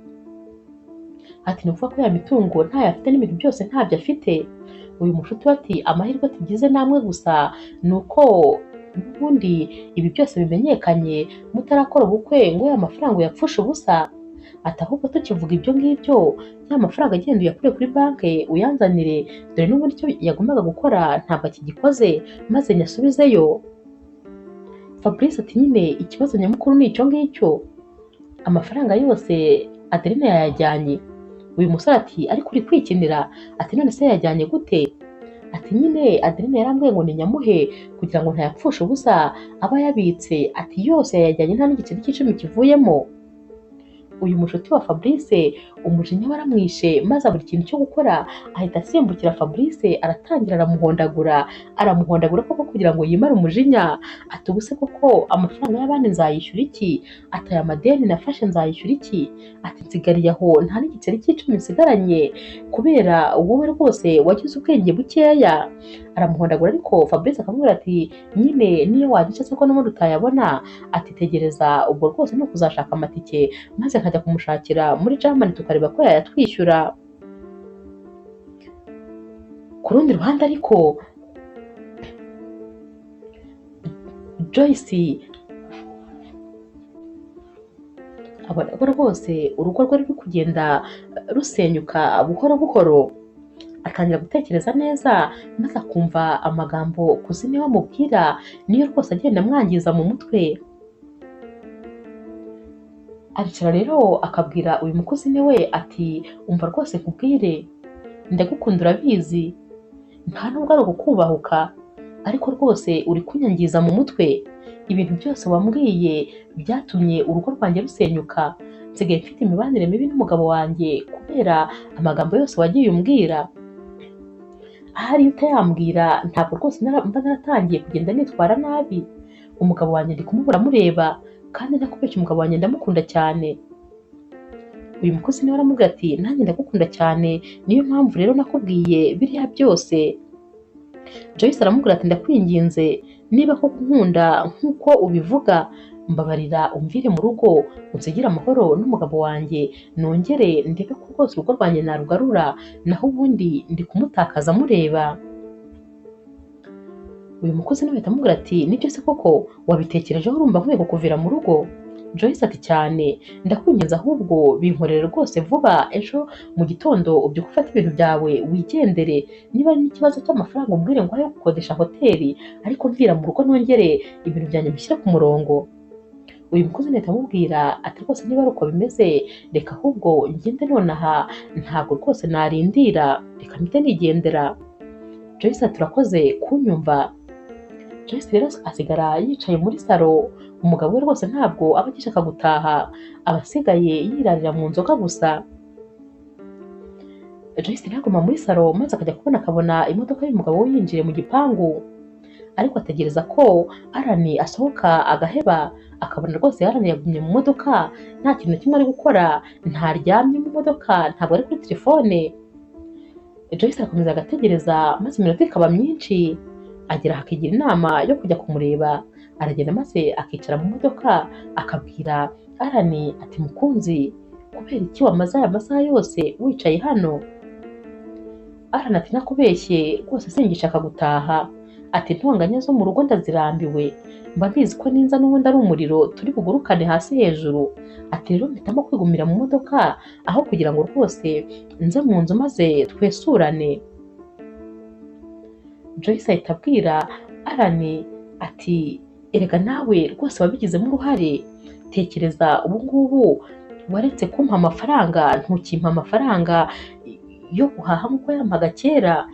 ati ni ukuvuga ko ya mitungo ntayo afite n'ibintu byose ntabyo afite. Uyu mushuti we ati amahirwe tugize namwe gusa ni uko ubundi ibi byose bimenyekanye mutarakora ubukwe ngo ya mafaranga uyapfushe ubusa. Ati ahubwo tukivuga ibyo ngibyo, ya mafaranga agenda uyakure kuri banki uyanzanire, dore n'ubundi icyo yagombaga gukora ntabwo akigikoze, maze nyasubizeyo. Fabrice ati nyine ikibazo nyamukuru ni icyo ngicyo, amafaranga yose Adeline yayajyanye. Uyu musore ati ariko uri kwikinira? Ati none se yayajyanye gute? Ati nyine Adeline yarambwiye ngo ninyamuhe kugira ngo ntayapfushe ubusa aba yabitse, ati yose yayajyanye nta n'igiceri cy'icumi kivuyemo. Uyu mushuti wa Fabrice umujinya waramwishe, maze abura ikintu cyo gukora ahita asimbukira Fabrice aratangira aramuhondagura, aramuhondagura koko kugira ngo yimare umujinya. Ati ubuse koko amafaranga y'abandi nzayishyura iki? Ati aya madeni nafashe nzayishyura iki? Ati nsigariye aho nta n'igiceri cy'icumi nsigaranye kubera wowe rwose wagize ubwenge bukeya. Aramuhondagura ariko Fabrice akamubwira ati nyine niyo wagica se ko n'ubundi utayabona, ati tegereza ubwo rwose ni ukuzashaka amatike maze nkajya kumushakira muri Germany tukareba ko yayatwishyura. Ku rundi ruhande ariko Joyce abona ko rwose urugo rwe ruri kugenda rusenyuka buhoro buhoro, atangira gutekereza neza maze akumva amagambo kuzine bamubwira niyo rwose agenda amwangiza mu mutwe. Aricara rero akabwira uyu mukuzine we ati umva rwose nkubwire, ndagukunda urabizi, nta nubwo ari ukukubahuka, ariko rwose uri kunyangiza mu mutwe, ibintu byose wambwiye byatumye urugo rwanjye rusenyuka, nsigaye mfite imibanire mibi n'umugabo wanjye kubera amagambo yose wagiye umbwira. Ahari iyo utayambwira ntabwo rwose mba naratangiye kugenda nitwara nabi, umugabo wanjye ndi kumubura mureba, kandi ntakubeshya umugabo wanjye ndamukunda cyane. Uyu mukozi niwe aramubwira ati nanjye ndagukunda cyane, niyo mpamvu rero nakubwiye biriya byose. Joyce aramubwira ati ndakwinginze niba koko unkunda nk'uko ubivuga, mbabarira umvire mu rugo unsigire amahoro n'umugabo wanjye, nongere ndebe ko rwose urugo rwanjye narugarura, naho ubundi ndi kumutakaza mureba. Uyu mukozi nawe ahita amubwira ati nibyo se koko wabitekerejeho urumva nkwiye kukuvira mu rugo? Joyce ati cyane, ndakwinginze ahubwo binkorere rwose vuba, ejo mu gitondo ubyuke ufate ibintu byawe wigendere, niba ari n'ikibazo cy'amafaranga umbwire ngo ayo gukodesha hoteli, ariko mvira mu rugo nongere ibintu byanjye mbishyire ku murongo. Uyu mukozi ahita amubwira ati rwose niba ari uko bimeze reka ahubwo ngende nonaha, ntabwo rwose narindira, reka mpite nigendera. Joyce ati urakoze kunyumva. Joyce rero asigara yicaye muri salo, umugabo we rwose ntabwo aba agishaka gutaha, aba asigaye yirarira mu nzoga gusa. Joyce rero aguma muri salo maze akajya kubona akabona imodoka y'umugabo we yinjiye mu gipangu, ariko ategereza ko Alan asohoka agaheba, akabona rwose Alan yagumye mu modoka nta kintu na kimwe ari gukora, ntaryamye mu modoka, ntabwo ari kuri telefone. Joyce arakomeza agategereza maze iminota ikaba myinshi, agera akigira inama yo kujya kumureba. Aragenda maze akicara mu modoka akabwira Alan ati mukunzi, kubera iki wamaze aya masaha yose wicaye hano? Alan ati nakubeshye rwose singishaka gutaha, ati intonganya zo mu rugo ndazirambiwe, mba mbizi ko ninza n'ubundi ari umuriro turi bugurukane hasi hejuru, ati rero mpitamo kwigumira mu modoka aho kugira ngo rwose nze mu nzu maze twesurane. Joyce ahita abwira Alan ati erega nawe rwose wabigizemo uruhare, tekereza ubu ngubu waretse kumpa amafaranga, ntukimpa amafaranga yo guhaha nk'uko yampaga kera,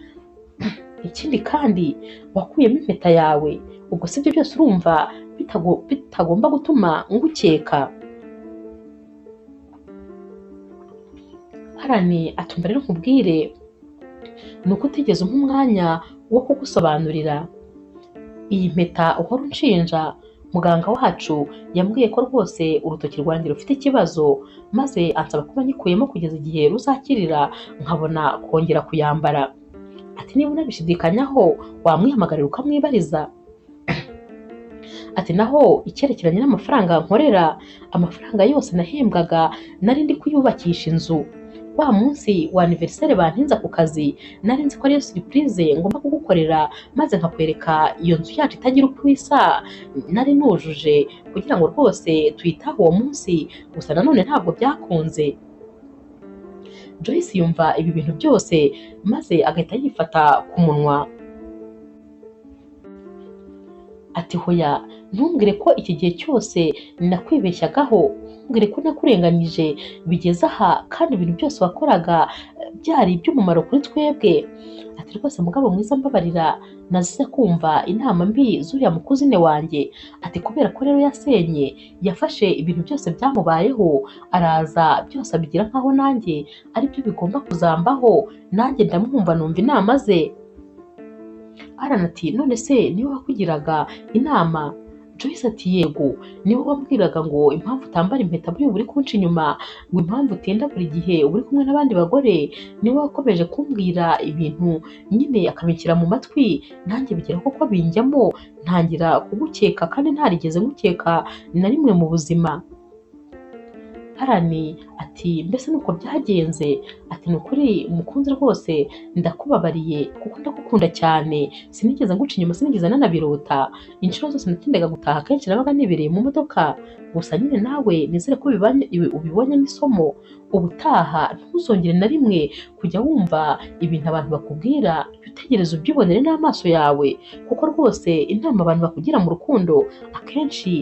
ikindi kandi wakuyemo impeta yawe, ubwo si ibyo byose urumva bitagomba gutuma ngukeka. Alan atumva rero nkubwire, ni uko utigeze umpa umwanya wo kugusobanurira iyi mpeta uhora unshinja. Muganga wacu yambwiye ko rwose urutoki rwanjye rufite ikibazo, maze ansaba kuba nyikuyemo kugeza igihe ruzakirira nkabona kongera kuyambara. Ati niba unabishidikanyaho wamwihamagarira ukamwibariza. Ati naho icyerekeranye n'amafaranga nkorera, amafaranga yose nahembwaga nari ndi kuyubakisha inzu, Wa munsi wa anniversaire bantinza ku kazi, nari nzi ko ariyo surprise ngomba kugukorera maze nkakwereka iyo nzu yacu itagira uko isa nari nujuje kugira ngo rwose tuyitahe uwo munsi, gusa nanone ntabwo byakunze. Joyce yumva ibi bintu byose maze agahita yifata ku munwa ati hoya, ntumbwire ko iki gihe cyose nakwibeshyagaho, ntumbwire ko nakurenganyije bigeze aha kandi ibintu byose wakoraga byari iby'umumaro kuri twebwe. Ati rwose mugabo mwiza mbabarira, nazize kumva inama mbi z'uriya mukuzine wanjye. Ati kubera ko rero yasenye, yafashe ibintu byose byamubayeho araza byose abigira nkaho nanjye aribyo bigomba kuzambaho, nanjye ndamwumva numva inama ze. Alan ati none se niwe wakugiraga inama? Joyce ati yego, niwe wambwiraga ngo impamvu utambara impeta buriya uri kunca inyuma, ngo impamvu utinda buri gihe uri kumwe n'abandi bagore, niwe wakomeje kumbwira ibintu nyine akabinshyira mu matwi, nanjye bigera koko binjyamo ntangira kugukeka kandi ntarigeze ngukeka na rimwe mu buzima. Alan ati mbese nuko byagenze? Ati ni ukuri mukunzi rwose ndakubabariye kuko ndagukunda cyane, sinigeze nguca inyuma, sinigeze nanabirota, inshuro zose natindaga gutaha kenshi nabaga nibereye mu modoka, gusa nyine nawe nizere ko ubibonyemo isomo, ubutaha ntuzongere na rimwe kujya wumva ibintu abantu bakubwira, jya utegereza ubyibonere n'amaso yawe, kuko rwose inama abantu bakugira mu rukundo akenshi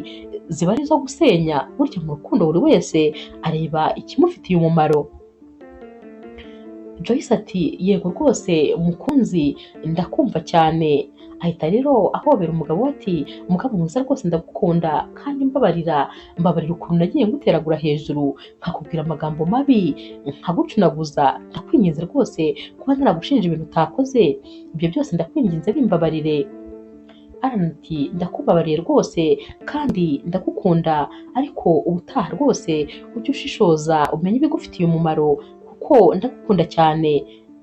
ziba ari izo gusenya, burya mu rukundo buri wese areba ikimufitiye umumaro. Joyce ati yego rwose mukunzi ndakumva cyane. Ahita rero ahobera umugabo we ati mugabo mwiza rwose ndagukunda kandi mbabarira, mbabarira ukuntu nagiye nguteragura hejuru nkakubwira amagambo mabi nkagucunaguza, ndakwinginze rwose kuba naragushinja ibintu utakoze, ibyo byose ndakwinginze bimbabarire. Alan ati ndakubabariye rwose kandi ndagukunda, ariko ubutaha rwose ujye ushishoza umenye ibigufitiye umumaro kuko ndagukunda cyane,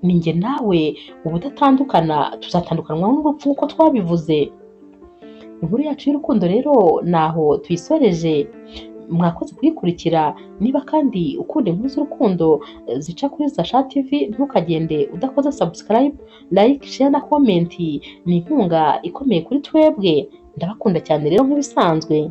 ni njye nawe ubudatandukana tuzatandukanwa n'urupfu nk'uko twabivuze. Inkuru yacu y'urukundo rero naho tuyisoreje, mwakoze kuyikurikira. Niba kandi ukunda inkuru z'urukundo zica kuri Zasha TV, ntukagende udakoze subscribe, like, share na comment, ni inkunga ikomeye kuri twebwe. Ndabakunda cyane rero nk'ibisanzwe.